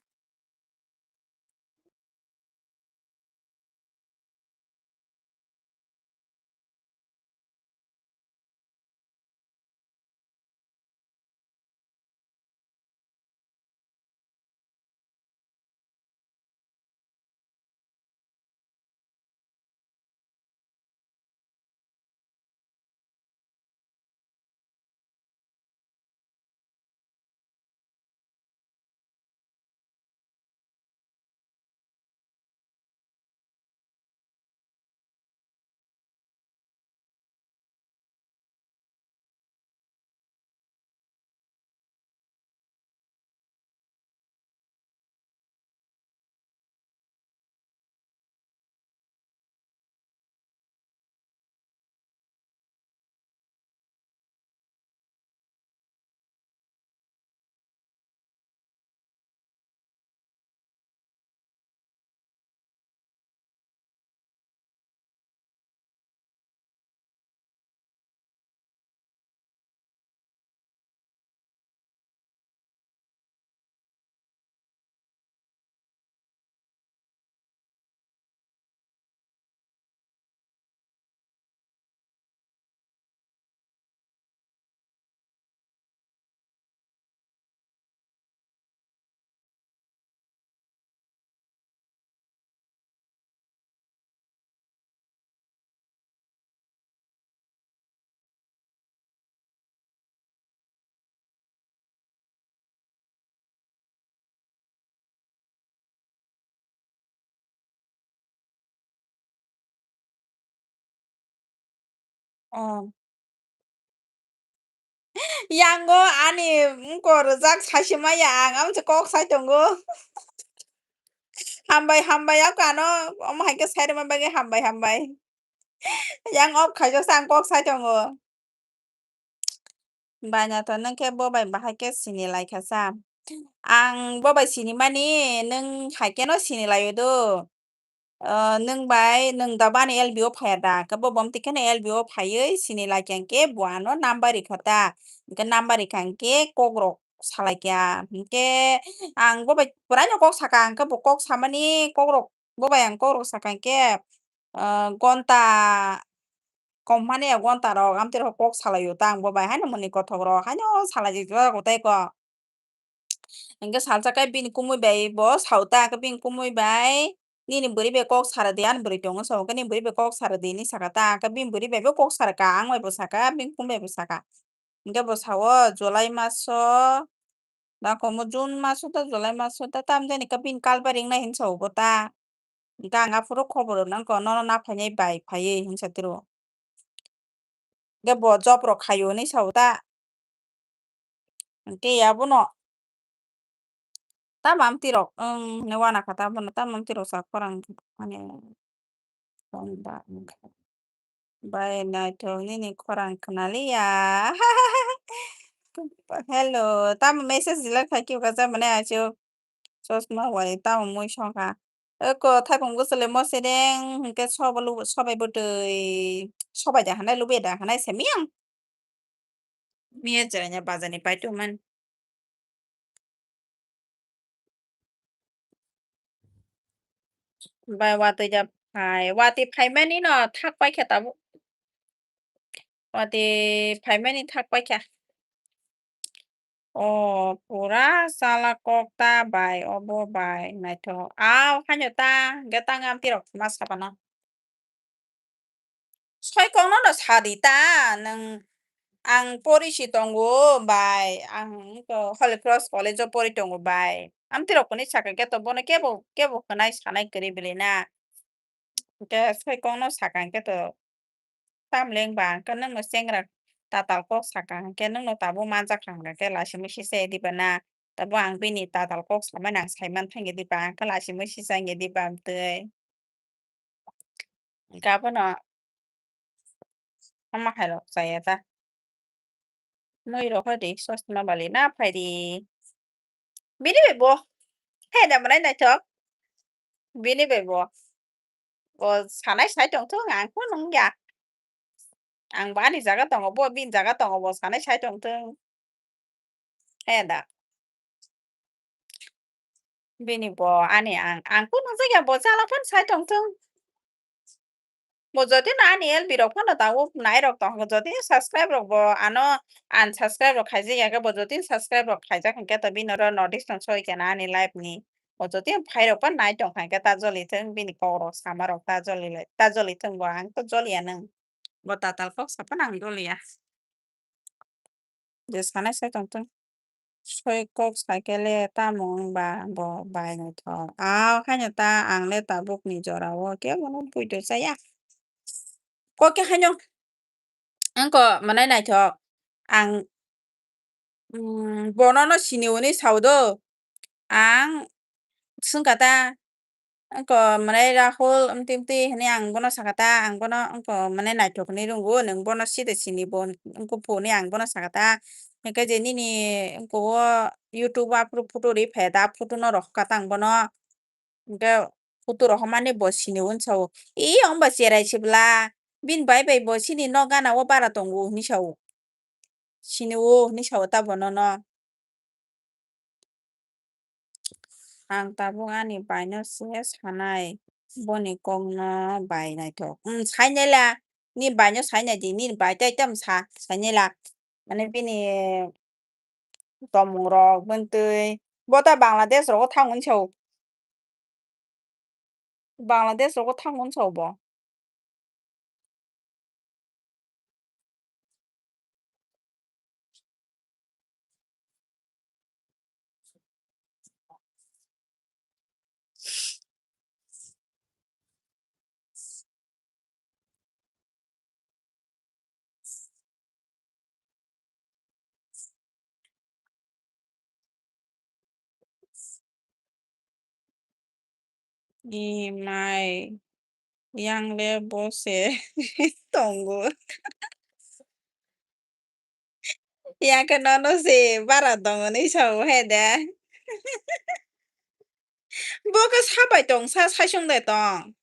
Oh. Yango ani wngkor rwjak saisi maya ang, amo se kok sai tongo. Hambai, hambai, ako ano omo hai khe sai rwma bagwi hambai, hambai. Yang off khaijak sa ang kok sai tongo. Baina to nwng khe bo bai bahai khe sini lai kha sa. Ang bo bai sini mani nwng hai khe no sini lai o do. Ah, nwng bai, nwng da bani L B o phaiya da? Khe bo bom twi kheno L B o phaiwi sini lai kha hwnkhe bo ano number rikha ta. Hwnkhe number rikha hwnkhe kok rok salai kha. Hwnkhe ang bo bai kwbrai no kok saka, hwnkhe bo kok samani kok rok, bo bai ang kok rok saka hwnkhe, ah, gonta kom mani gonta rok amtwi rok kok salai o ta ang bo bai haino mwnwi kothok rok haino salai jak tei ko. Hwnkhe salsa khe bini kumui bai bo sao ta, khe bini kumui bai, "Nini bwrwi bai kok sa rw di, ani bwrwi tongo sao, khe nini bwrwi bai kok sa rw di," hinwi saka ta, khe bini bwrwi bai bo kok sa rw kha, ang bai bo saka, bini kumui bai bo saka. Hwnkhe bo sao, "July maso, da komo June maso da, July maso da, tam jani khe bini kal bai ringnai," hinwi sao bo ta. Hwnkhe ang aphuru khobor rwna wngkha, "Nono na phainai bai phaiwi," hinwi sa tiro. Hwnkhe bo job rok khaio hinwi sao ta. Hwnkhe abono tamo amtwi rok wng hinwi uanakha ta, abono tamo amtwi rok sa khorang mane bai naithok nini khorang khnaliya. Hello, tamo message delete khai khe uka ja mane achu. Chosma wai tamo mui songkha. Eko thaipung bwswlwi mosedeng hwnkhe sobo lu-, sobai bwtwi. Sobai da hwnai lubui da hwnai se miyang. Miya chwraina bazar ni paitwmani. Bai watwi da phai. Watwi phaimani no thak paikha tabuk. Watwi phaimani thak paikha. O pura chala kok ta bai, obo bai naithok. Aw, haino ta, hwnkhe tang amtwi rok ma sapano. Soi kokno no sadi ta, nwng ang pori si tongo bai, ang to Holy Cross College o pori tongo bai. Amtwi rok hwnwi sakha khe to bono kebo, kebo hwnai sanai kwrwi bwlwi na. Hwnkhe soi kokno sakha hwnkhe to. Tamle wngba hwnkhe nwngno chengra tatal kok sakha hwnkhe nwngno tabuk manjakha hwnkhe lasimui sisa ya diba na? Tabuk ang bini tatal kok samani ang saiman thangya diba hwnkhe lasimui sisa wngya diba amtwi? Hwnkhe abono omo hai rok chaya ta. Mui rok hoi di, sosma bali na phai di. Bini bai bo. Hai da mwnai naithok. Bini bai bo. Bo sanai sai tongthung, ang khe nung ya. Ang bo ani jaga tongo, bo bini jaga tongo, bo sanai sai tongthung. He da. Bini bo ani ang, ang khe nungjak ya, bo chala phano sai tongthung. Bo jotino ani L B rok phano tabuk nai rok tong, jotino subscribe rok bo ano unsubscribe rok khaijak ya khe, bo jotino subscribe rok khaijak hinkhe to bini oro notification soi khe na ani live ni. Bo jotino phai rok phano nai tong kha hinkhe ta joli thung, bini kok rok sama rok ta joli lai, ta joli thung bo, ang to joli ya nung. Bo tatal kok sa phano ang joli ya. Je sanai sai tongthung. Soi kok sakhe le tamo wngba bo bai naithok. Ao haino ta ang le tabuk ni jora o kebo no poito chaya. Kok khe haino wngkha mwnai naithok. Ang, mm, bono no sini hwnwi sao do. Ang swngkha ta, wngkha mwnai Rahul, amtwi amtwi hwnwi ang bono sakha ta, ang bono wngkha mwnai naithok hwnwi rwngo, nwng bono side sini bo wngkha phu hwnwi ang bono sakha ta. Hinkhe je nini wngkha o YouTube o aphuru photo ri phai da, photo no rohor kha ta ang bono. Hinkhe photo rohormani bo sini hwnwi sao. Ee, ongba cherai se bwla. Bini bai bai bo chini nok gana o bara tongo hwnwi sao. Sini o hwnwi sao ta bono no. Ang tabuk ani baino se sanai, boni kokno bai naithok. Umm, sainai la, ni baino sainai di, nini bai tei tamo sa, sainai la. Mane bini tongmung rok, bini twi, bo ta Bangladesh rogo thang hwnwi sao. Bangladesh rogo thang hwnwi sao bo. Ni mai yang le bo se tongo. Yang khe nono se bara tongo ni sao he de. Bo khe sabai tong sa, saisong de tong.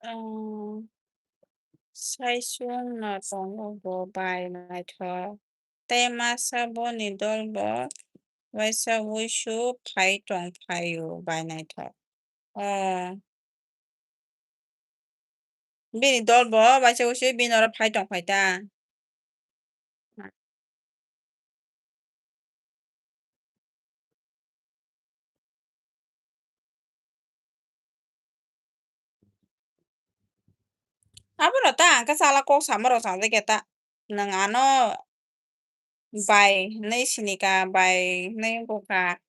Ang saisung no tongo bo bai naithok. Tei masa boni dol bo waisa wuisu phai tong phaio bai naithok. O. Bini dol bo waisa wuisu bini oro phai tong phai ta. Abono ta ang khe chala kok samarok chajak ya ta. Nwng ano bai hinwi sini ka, bai hinwi wngkha.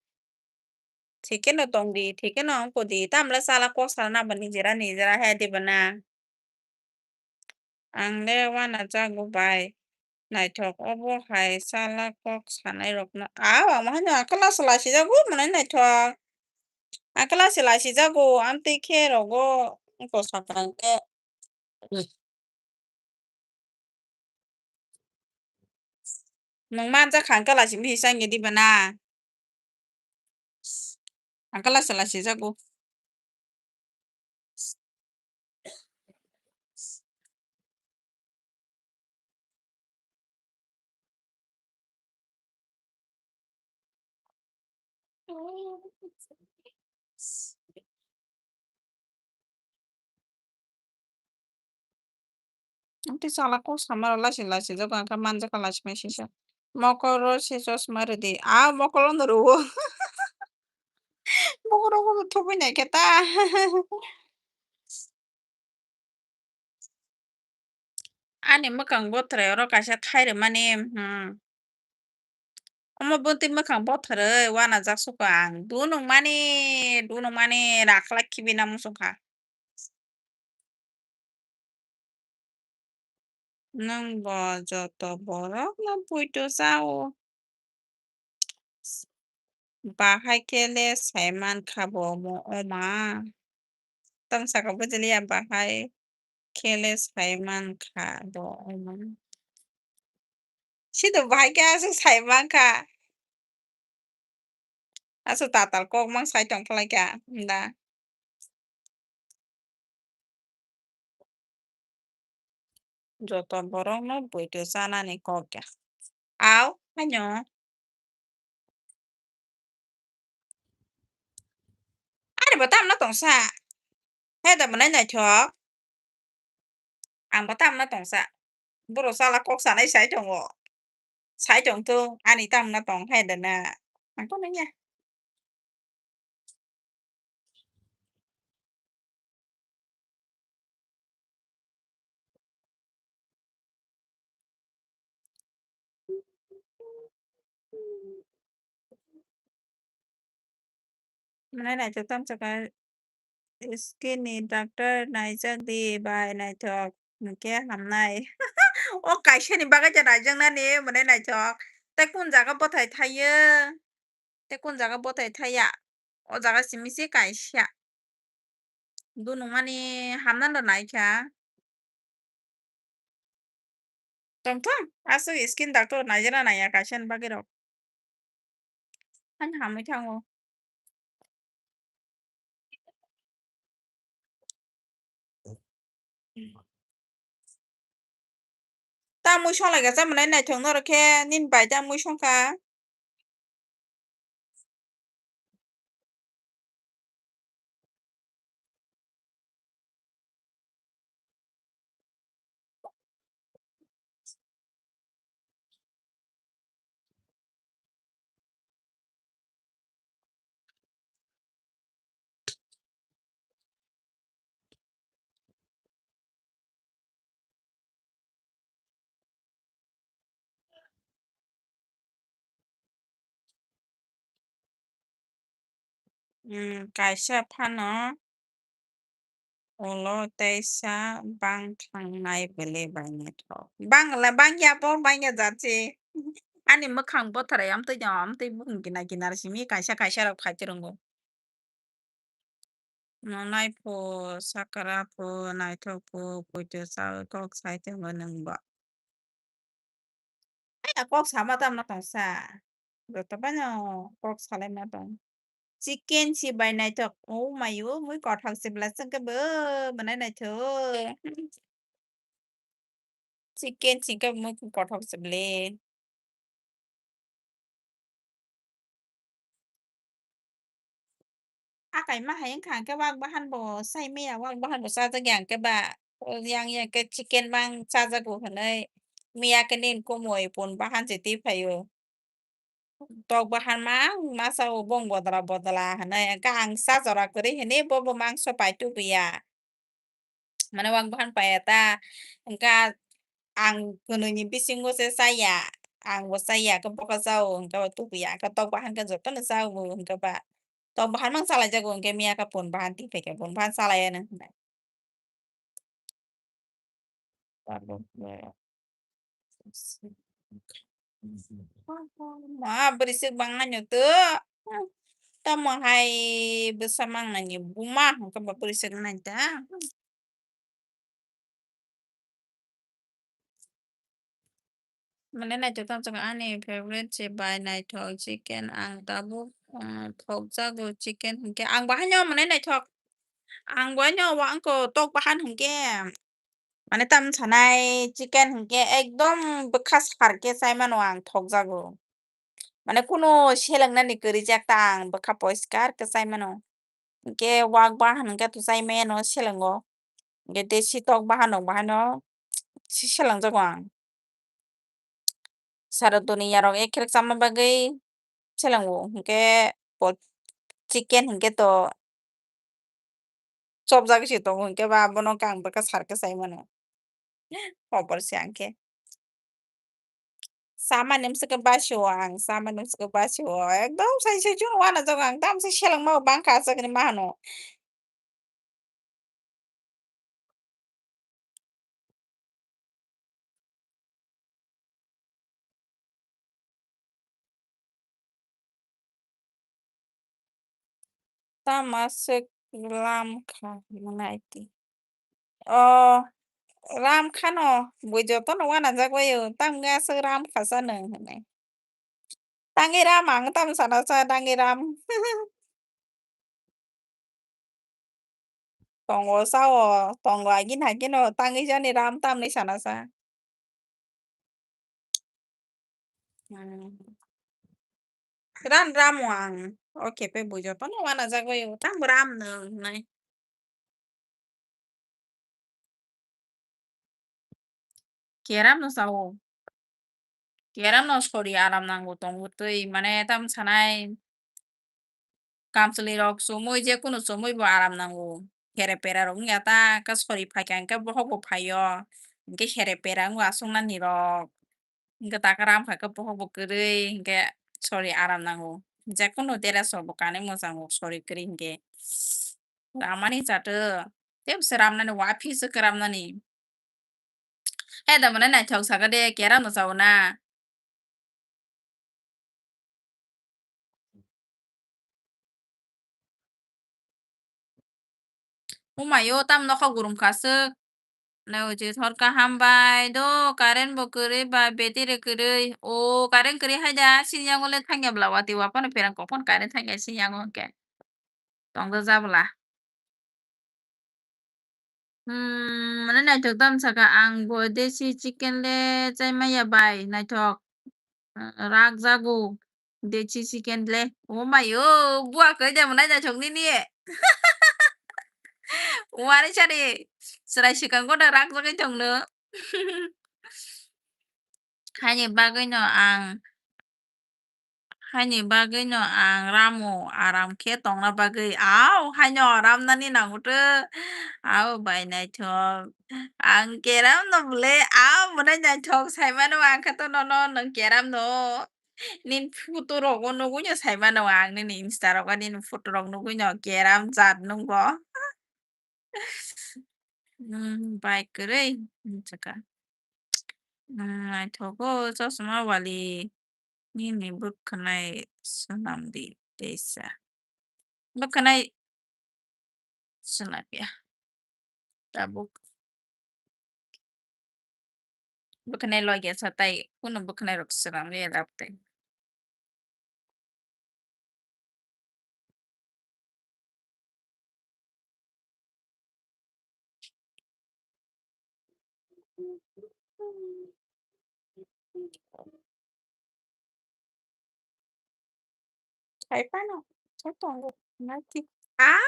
Thik kheno tong di, thik kheno wngkha di. Tamle chala kok sana nangba nijera nijera he diba na. Ang le uanajago bai. Naithok obo hai chala kok sanai rokno. Aw, ang haino akla se laisijago mwnai naithok. Akla se laisijago, amtwi khe rogo wngkha sakha hwnkhe. Nwng manjak kha hwnkhe laising bisi changya diba na? Ang khe lachi lachi jago. Amtwi chala kok samaro lachi lachi jago, ang khe manjakha lachi mai sisa. Mokoro se chosma rwdi. A mokolo no rwo. Mokoro bo thubui nai khe ta. Ani mwkhang bothrai oro kaisa thai rwmani, hmm. Omo bwtwi mwkhang botharwi uanajak sukha ang. Dunung mani, dunung mani rakhla khibi na muchungkha. Nwng bo joto borok no poito chao. Bahai khe le sai mankha bo omo oma. Tamo saka bujiliya bahai khe le sai mankha bo omo. Sido bahai khe aswk sai mankha. Aswk tatal kok mang sai tong phalai kha da. Joto borok no poito chanani kok ya. Au, haino. Ani bo tamno tongsa. He da mwnai naithok. Ang bo tamno tongsa. Borok chala kok sanai sai tongo. Sai tongthung, ani tamno tong he da na. Ang to nangya. Mwnai naithok tamo sakha skin ni doctor naijak di bai naithok hwnkhe hamnai. O kaisa ni bagwi ta naijaknani mwnai naithok. Tei kun jaga bwthai thaiyo? Tei kun jaga bwthai thaiya? O jaga simi se kaisa. Dunungmani hamnano naikha. Tongthong, aswk skin doctor naijana naiya kaisa ni bagwi rok. Ani hamwi thango. Ta mui songlaikha cha mwnai naithok norok khe nini bai ta mui songkha. Hmm, kaisa phano ulo teisa bang thangnai bwle bai naithok. Bang le bang ya bo, bang ya jat se. Ani mwkhang bwthwrai amtwi no, amtwi bwkhwng kinar kinar simi kaisa kaisa rok khai tongo. Nonai pho, sakra pho, naithok pho, poito chawi kok sai tongo nwng bo. Ai, kok sama tamo tongsa. Joto baino kok salaima tong. Chicken si bai naithok. Oh mayo, mui kothok se bwla chwngkhe bo, mwnai naithok. Chicken singkhe mui kothok se bwle. Akai ma hai wngkha hwnkhe wak bahan bo sai maya, wak bahan bo chajak ya hwnkhe ba, yang ya hwnkhe chicken mang chajago hwnwi miya khe nini kumui pun bahan se twi phaio. Tok bahan mang masa o bong bodla bodla hwnwi, hwnkhe ang cha jora kwrwi hwnwi bo bo mangso pai tubuya. Mane wak bahan paiya ta, hwnkhe ang kwnwi ni bisingo se chaya, ang bo chaya, khe boka chao, hwnkhe ba tubuya, khe tok bahan khe jotono chao, hwnkhe ba tok bahan mang chalai jago, hwnkhe miya khe pun bahan twi phaikha, pun bahan chalai ya nang hwnwi. Ma bwrwi swk bang nai no to. Tamo hai bwsa mang nai ni buma hwnkhe ba bwrwi swk nai ta. Mane naithok tamo ani favorite se bai naithok chicken ang tabuk Ah, thokjago chicken hinkhe. Ang bahaino mane naithok. Ang bahaino wa-, wngkha tok bahan hinkhe. Mane tam sanai chicken hinkhe ekdom bwkha sar khe chai mano ang thokjago. Mane kunu selengnani kwrwi jak ta ang bwkha poriskar khe chai mano. Hinkhe wak bahan hinkhe to chai mano selengo. Hinkhe desi tok bahan rok bahaino se selengjago ang. Sara duniya rok ek khe chamna bagwi selengo. Hinkhe bo chicken hinkhe to chopjagwi se tongo, hinkhe ba abono khe ang bwkha sar khe chai mano. Hobor se ang khe. Samani bwswk khe basio ang, samani bwswk khe basio. Ekdom sai sai chwng wanajago ang, tamo se selengma bo bangkha aswkni ma hano. Tamo aswk lam kha mwnai ti. O, ram khano, bui jotono wanajak bai o, tamo wngwi aswk ram kha sa nwng hinwi. Tangwi ram ang tamo sana sa tangwi ram. Tongo sao, tongo agin hagino tangwi jani ram tamni sana sa. Hmm. Ran ramo ang. O khe pe bui jotono wanajak bai o. Tamo ram no hinai. Keram no sao. Keram no sori aram nango tongo twi. Mane tam sanai. Kamchwlwi rok chumui, je kunu chumui bo aram nango. Khere pera rok wngya ta, khe sori phaikha hwnkhe bohok bo phaio. Hwnkhe khere pera wngo aswk nani rok. Hwnkhe taka ram kha khe bohok bo kwrwi, hwnkhe sori aram nango. Je kunu dress rok bo kanwi mwchango sori kwrwi hwnkhe. Ramani chato, tebse ramnani, waphisa khe ramnani. He da mwnai naithok saka de, keram no sao na. Umayo tam nokha gurum khaswk. Nai uji thorka hambai do, current bo kwrwi ba battery kwrwi. O current kwrwi hai da, sini yango le thangya bla wati wa phano pherang kok phano current thangya sini yango hwnkhe. Tongda jabla. Hmm, mane naithok tam saka ang bo desi chicken le chai maya bai naithok. Ah, rak jago desi chicken le. O mayo, bua khe de mwnai naithok nini. Wari sari, chwrai swkang kono rak jagwi tongno. Haini bagwi no ang Haini bagwi no ang ramo aram khe tongna bagwi. Au, haino aram nani nango tw. Au, bai naithok. Ang keram no bwle, au, mwnai naithok sai mano ang khe to nono nwng keram no. Nini photo rogo nugwi no sai mano ang nini Insta rogo nini photo rok nugwi no keram jat nungbo. Hmm, bai kwrwi, hmm, chwkha. Hmm, naithogo, chosma wali. Nini bwkhwnai swnam di, teisa. Bwkhwnai swnam ya. Tabuk. Bwkhwnai logya sa tai, kuno bwkhwnai rok swnam ya dap tai. Hai phano, hai tongo, naiti. Ah,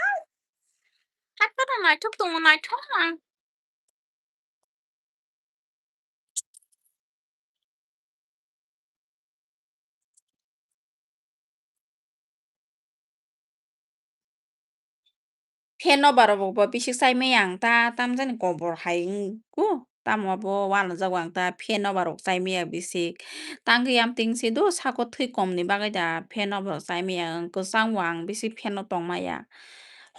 hai phano naithok tongo, naithok ang. Fan no barok bo bisik chai maya ang ta, tamjani kobor hai wngkhu, tamo bo uanajago ang ta, fan no barok chai maya bisik. Tangwi yamting se do sako thwi kom ni bagwi da fan no barok chai maya ang, kwchang bo ang bisik fan no tong maya.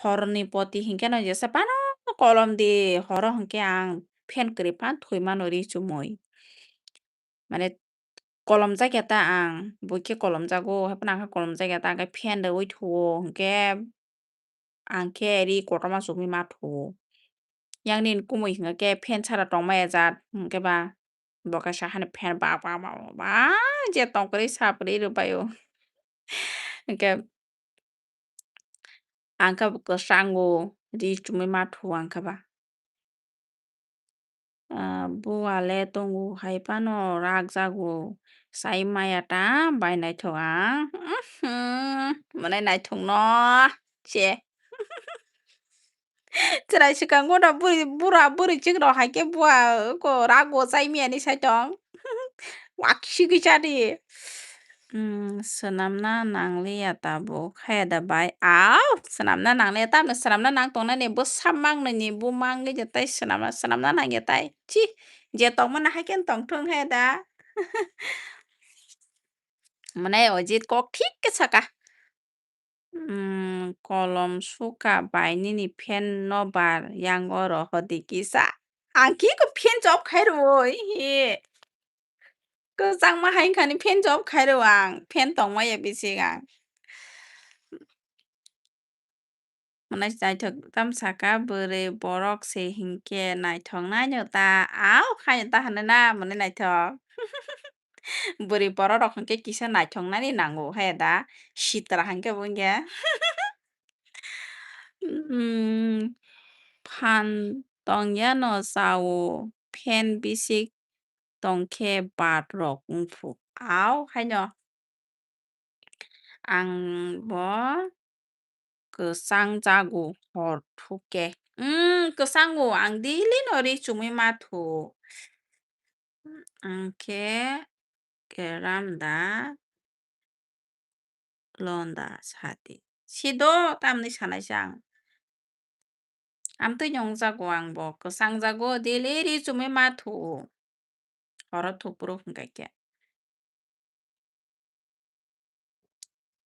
Hor ni poti hinkhe no jesa phano kolom di, horo hinkhe ang fan kwrwi phano thwi mano ri chumui. Mane kolom jakya ta ang, bo khe kolom jago, hai phano ang khe kolom jakya ta, ang khe fan rwui thuo, hinkhe ang khe ri kotorma chumui ma thuo. Yang nini kumui hinkhe fan sara tong maya jat, hinkhe ba bo kaisa hani fan ba, ba, ba, ba, ba, je tong kwrwi sa kwrwi rw bai o. Hwnkhe ang khe bo kwchango, ri chumui ma thu ang khe ba. Ah, bua le tongo hai phano rakjago. Sai maya ta bai naithok ang. Uhmm, mwnai naithok no se. Chwrai swkang gana bwrwi, bura bwrwi chwk rok hai khe bua ko rago chai miyani sai tong. Waksi kisa di. Hmm, swnamna nangliya tabuk, haya da bai. Au, swnamna nangliya, tamni swnamna nang tongnani bwsa mang nini bu mang ngi je tai swnamna, swnamna nang ya tai. Chi, je tongmani hai khe tongthung haya da. Mwnai Ojit kok thik khe saka. Hmm, kolom suka bai nini fan no bar yang oro hodi kisa. Ang ki ko fan job khai rwo, he. Kwchangma hai wngkha ni fan job khai rwo ang. Fan tongma ya bising ang. Mwnai naithok tam saka bwrwi borok se hinkhe naithok nai no ta. Au khai ta hwnwi na mwnai naithok. Bwrwi borok rok hinkhe kisa naithok nani nango hai da. Sitra hinkhe bo wngya. Hmm, phan tongya no chao, fan bisik tongkhe bat rok wngphu. Au haino ang bo kwchang jago hor thuke. Hmm, kwchango ang daily no ri chumui ma thu. Ang khe keram da londa sadi. Sido tamni sanai chang. Amtwi nyong jago ang bo kwchang jago daily ri chumui ma thu. Horo thupuru hwnkha khe.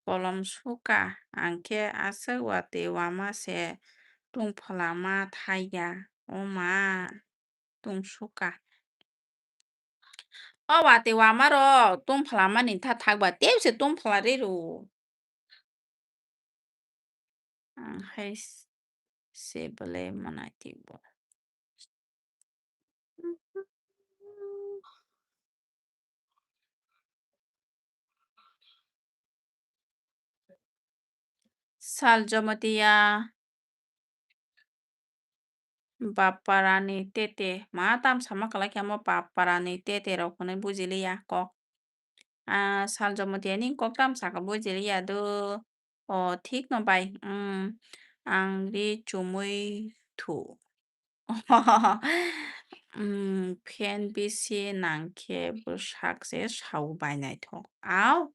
Kolom suka ang khe aswk watwi wama se tungphla ma thaiya. O ma, tungsuka. O watwi wama rok tungphla mani tha thakba tebse tungphla ri rw. Ang hai s-, se belai mwnai twi bo. Sal Jamatia. Bap parani tete. Ma tam sama kwlai khe omo bap parani tete rok hwnwi bujiliya kok. Ah, Sal Jamatia ni kok tam saka bujiliya do. O, thik no bai. Hmm, ang ri chumui thu. Hmm, fan bisi nang khe bwsak se sao bai naithok. Au,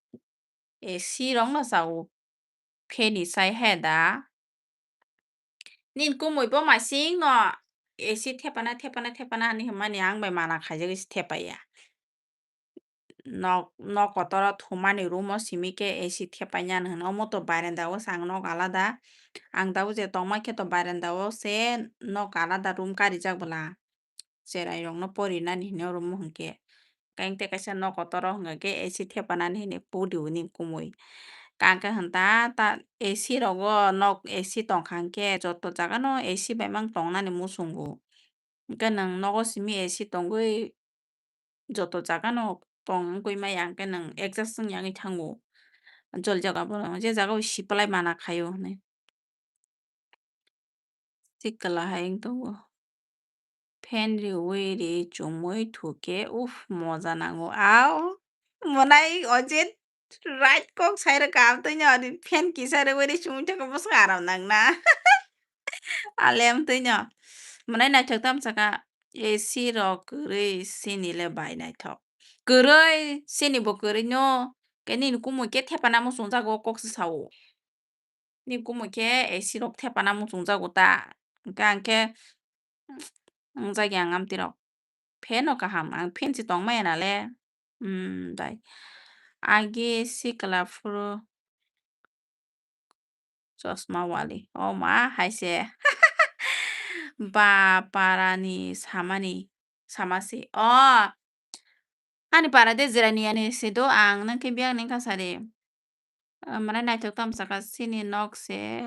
A C rok no sao. Fan ni sai he da. Nini kumui bo masing no A C thepana, thepana, thepana hinwi hwnmani ang bai mana khaijagwi se thepaiya. Nok, nok kotor o thumani room o simi khe A C thepainani hwnwi. Omo to barenda o se ang nok alada. Ang tabuk je tongma khe to barenda o se nok alada room karijak bwla. Cherai rokno porinani hinwi room o hwnkhe. Kain tei kaisa nok kotor o hwnkhe A C thepanani hinwi pudi uni kumui. Kang khe hwn ta, ta A C rogo nok A C tongkha hwnkhe joto jaga no A C bai mang tongnani muchungo. Hwnkhe nwng nogo simi A C tongwi joto jaga no tong wngwi maya hwnkhe nwng adjust wngya wngwi thango. Jol jaga bo je jaga o supply mana khaio hinwi. Sikla hai wng tongo. Fan riwi ri chumui thuke, uff, moja nango. Au, mwnai Ojit right kok sai rwkha, amtwino fan kisa riwi ri chumui thangkhe bwswk aram nangna. Ale amtwino. Mwnai naithok tam saka, A C rok kwrwi sini le bai naithok. Kwrwi, sini bo kwrwi no, khe nini kumui khe thepana muchungjago kok se sao. Ni kumui khe A C rok thepana muchungjago ta. Hwnkhe ang khe, wngjakya ang amtwi rok. Fan no kaham, ang fan se tongmaya nale. Hmm, dai. Agi sikla phuru chosma wali. O ma, hai se. Ba parani samani, samasi. O, ani para de jirani ani se do ang nang khe biyak ni kha sari. Ah, mane naithok tam saka sini nok se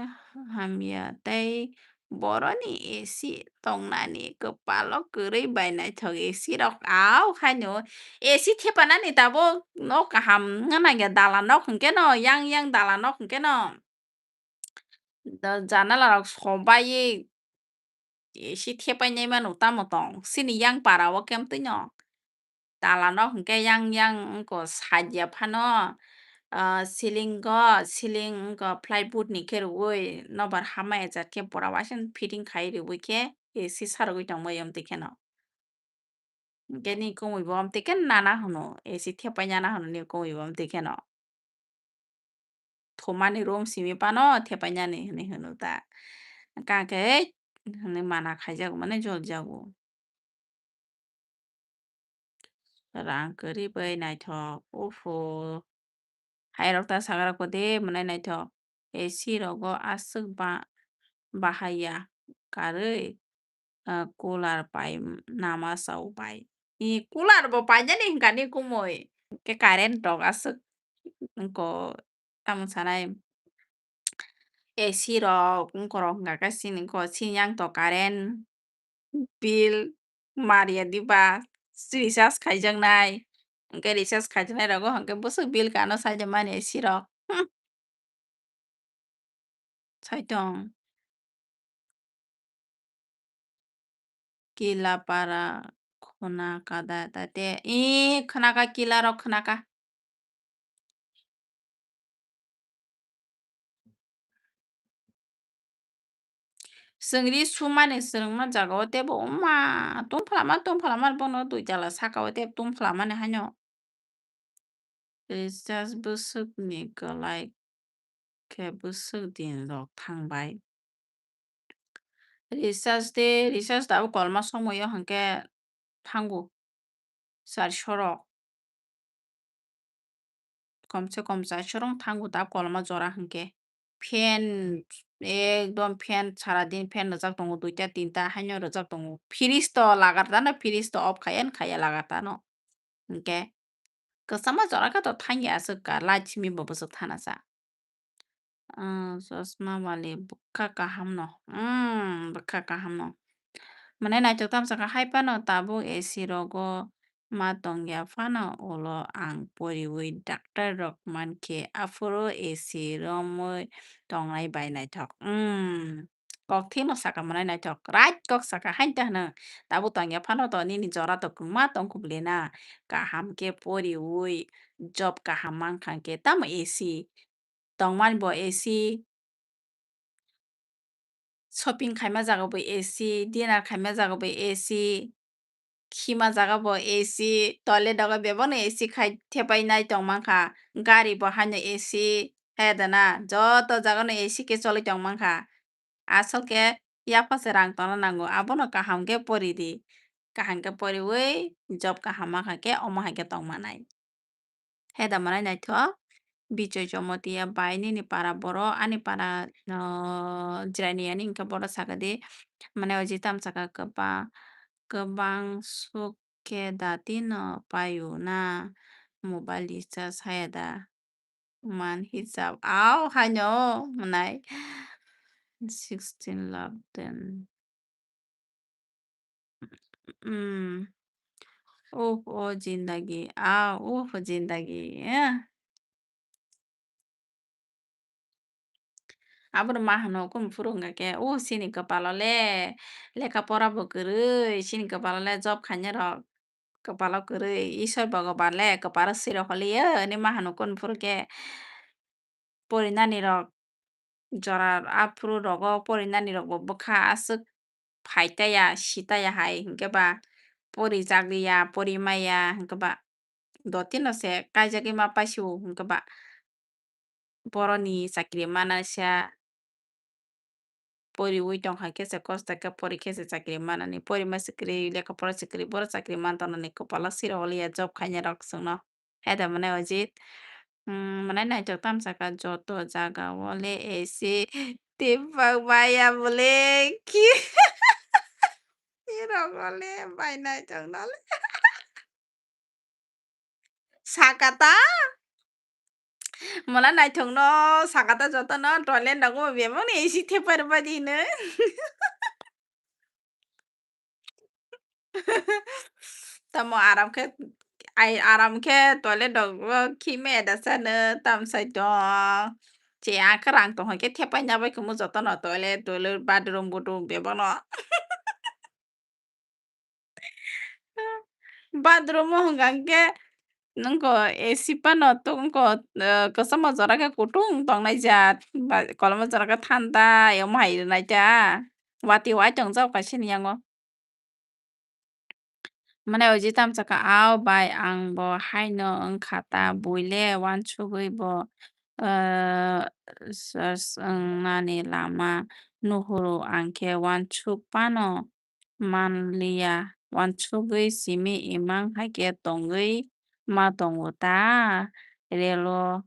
hamya tei Boroni A C tongnani kwpalo kwrwi bai naithok A C rok. Au haino A C thepanani tabuk nok kaham wngna nangya, dalan nok hwnkhe no, yang yang dalan nok hwnkhe no. Da-, janala rok sobaiwi A C thepai nai mano tamo tong. Sini yang para o kem twi no. Dalan rok hwnkhe yang yang wngkha, sajya phano, ah, ceiling o, ceiling wngkha plywood ni khe rwui nobar hama ejat khe pura waisa fitting khai rwui khe A C sarogwi tongbai amtwi kheno. Hwnkhe ni kumui bo amtwi khe nana hwno, A C thepai nana hwno ni kumui bo amtwi kheno. Thumani room simi phano thepai nani hwnwi hwno ta. Hwnkhe hwnwi mana khaijago mane joljago. Rang kwrwi bai naithok, uffo. Hairok ta sagra kode mwnai naithok. A C rogo aswk ba-, bahai ya karwi, ah, cooler pai nama sao bai. I cooler bo painani hwnkha ni kumui. Khe current rok aswk wngko tamo sanai. A C rok wngkorok hwnkha khe sini wngkha sini yang to current bill mariya diba, recharge khaijaknai, hwnkhe recharge khaijaknai rogo hwnkhe bwswk bill kano saijak mani A C rok. Hmm. Saitong. Kila para khuna kada tate. Ee, khwnaka kila rok khwnaka. Chwng ri sumani swrwngma jagao teibo wngma tongphlama tongphlama bono dui tala sakao tei tongphlamani haino. Recharge bwswkni kwlai khe bwswk din rok thangbai. Recharge de, recharge tabuk kolma somoio hwnkhe thango charso rok. Komse kom charso rok thango tabuk kolma jora hwnkhe. Fan, ekdom fan sara din fan rwjak tongo, duita tinta haino rwjak tongo. Fridge to lagar dano, fridge to off khaiya, khaiya lagar dano. Hwnkhe kwchama jora khe to thangya aswk ka, light simi bo bwswk thana sa. Ah, chosma wali bwkha kaham no. Hmm, bwkha kaham no. Mane naithok tamsa kha hai phano tabuk A C rogo ma tongya phano ulo ang poriwi doctor rok mankhe aphuru A C romwi tongnai bai naithok. Hmm. Kok thino saka mwnai naithok, right kok saka, hain ta hwno. Tabuk tongya phano to nini jora to kwma tong kubli na. Kaham khe poriwi job kaham mankha khe tamo A C. Tongmani bo A C. Shopping khaima jaga bo A C, dinner khaima jaga bo A C. Khima jaga bo A C, toilet rogo bebakno A C khai thepai nai tong mankha, gari bo haino A C, he da na, joto jagano A C khe choli tong mankha. Asol khe yapha se rang tongna nango, abono kaham khe pori di, kaham khe poriwi job kaham mankha khe omo hai khe tong manai. He da mwnai naithok, Bijoy Jomotia bai nini para borok, ani para, o, Jirani ani hwnkhe borok sakha di, mane o jita msakha kwba-, kwbang suk khe da tino paio na mobile recharge haya da man hisab. Au haino mwnai sixteen lakh ten. Hmm. Uf, o jindagi, a, uf, jindagi, eh. Abono ma hwno, kunu phuru wngkha khe, o chini kwpalo le lekha pora bo kwrwi, chini kwpalo le job khainai rok kwpalo kwrwi, Isor Bhogoban le kwparo siro holiya, hinwi ma hwno kunu phuru khe. Porinani rok jora aphuru rogo porinani rok bo bwkha aswk phai taya, si taya hai, hinkhe ba pori chak liya, pori maya, hinkhe ba dotino se kaijagwi ma paisio, hinkhe ba boroni chakri manasa. Poriwi tongkha khe se kosto khe pori khe se chakri manani, pori ma se kwrwi, lekha pora se kwrwi, boro chakri man tongnani kwpalo siro holiya job khainai rok chwngno. He da mwnai Ojit? Hmm, mwnai naithok tamsa kha joto jaga o le A C tei bak baya bole ki. Ki rok o le bai naithok no le. Sakata? Mwnai naithok no sakata joto no toilet rogo bebak ni A C thepai rwbai di hinwi. Tamo aram khe, ai, aram khe toilet rok o khime da sano tam sai tong. Che ang khe rang tong hoi khe thepai na bai khe mo joto no toilet, toilet, bathroom, budroom bebak no. Bathroom o hwnka hwnkhe nwng ko A C phano tok wngko, eh, kwchama jora khe kutung tongnai jat, ba koloma jora khe thanda, omo hai rwnai ta. Watwi wai tongjak kaisa ni yango. Mane oji tamsaka, "Ao bai, ang bo haino wngkha ta, buile uansugui bo, eh, s-, s-, wngnani lama nuhuru, ang khe uansuk phano manliya, uansugui simi imang hai khe tongwi ma tongo ta, relo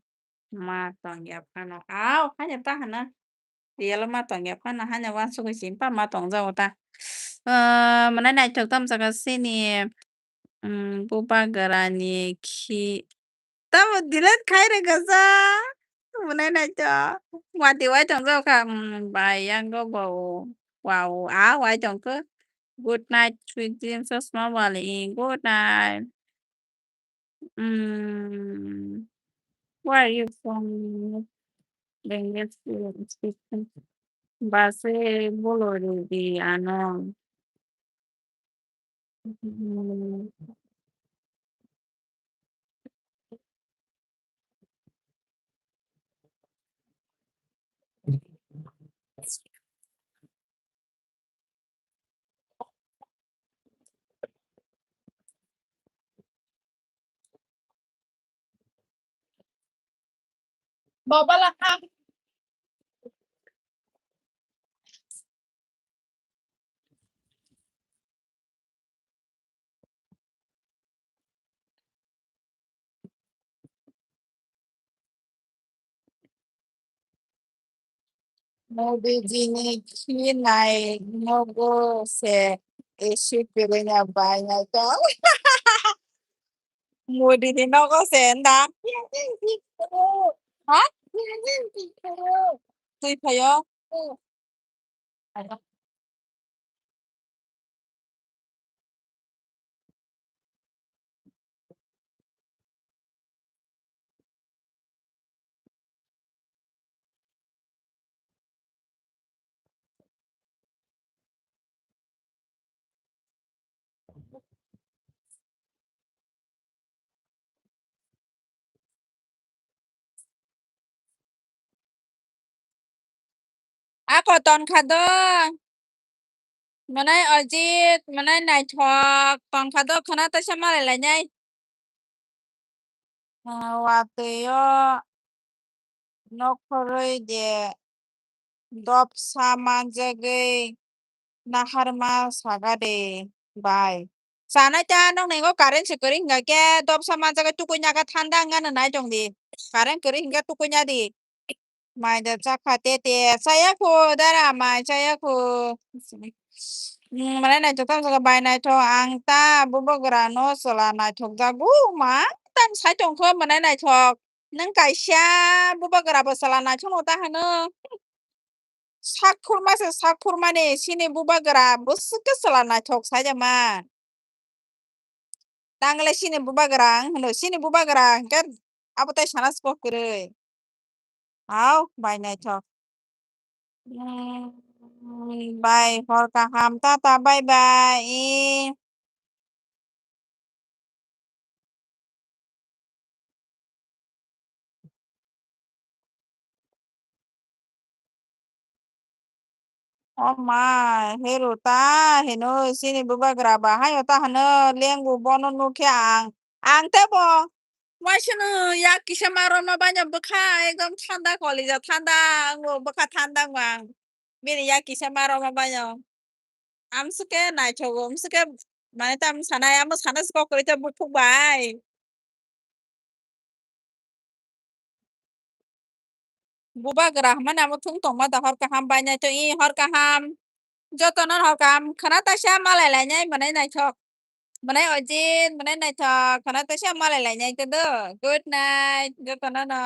ma tongya phano." Ao, haino ta hana. Real ma tongya phano haino uansugui simi pa ma tongjago ta. Ah, mane naithok tamsaka sini, mm, bubagrani khi tamo delete khai rwkha sa. Mane naithok. Watwi wai tongjago kha, mm, bai yango bo. Wow, a wai tongkho. Good night, sweet dreams, small valley. Good night. Mm, where are you from? Language speaking. Base bolori di ano. Mm. Baba lakha. Modi ji ni khi nai nogo se esi pirina bai nai to. Modi ni nogo se nda. Ha? Twi phayo. Ako ton kha do. Mwnai Ojit, mwnai naithok, ton kha do, khwna taisa malai lainai. Ah, watwi o nokhorwi de dopsa manjagwi naharma saga de bai. Sanai ta nokni o current se kwrwi hwnkha khe dopsa manjagwi tukui naka thanda wngya no nai tong di. Current kwrwi hwnkhe tukui nya di. Mai da chakha tete, chaya khu, dara mai chaya khu. Hmm, mane naithok tamo jaga bai naithok, ang ta bubagra no chwla naithok jago, ma tang sai tong kho mane naithok. Nwng kaisa bubagra bo chwla naithok no ta hwno. Sak khurma se sak khurmani, sini bubagra bwswk khe chwla naithok sai da ma. Tangle sini bubagra ang hwno, sini bubagra hwnkhe abo tai sana se kok kwrwi. Hao, bai naithok. Hmm, bai hor kaham, tata, bye bye. O ma, heru ta hino sini bubagra ba hayo ta hano lengu bono nukhe ang. Ang tebo waisano yak kisa ma romna baino bwkha ekdom thanda kolija thanda ango bwkha thanda ango ang. Bini yak kisa ma romna baino. Amswkhe naithogo, amswkhe mane tamo sanai, amo sana se kok kwrwi tei buphuk bai. Bubagra hwnmani amo thung tongma da hor kaham bai naitho i hor kaham. Jotono hor kaham khwna taisa malai lainai mwnai naithok. Mwnai Ojit, mwnai naithok khwna taisa malai lainai tei do. Good night, jotono no.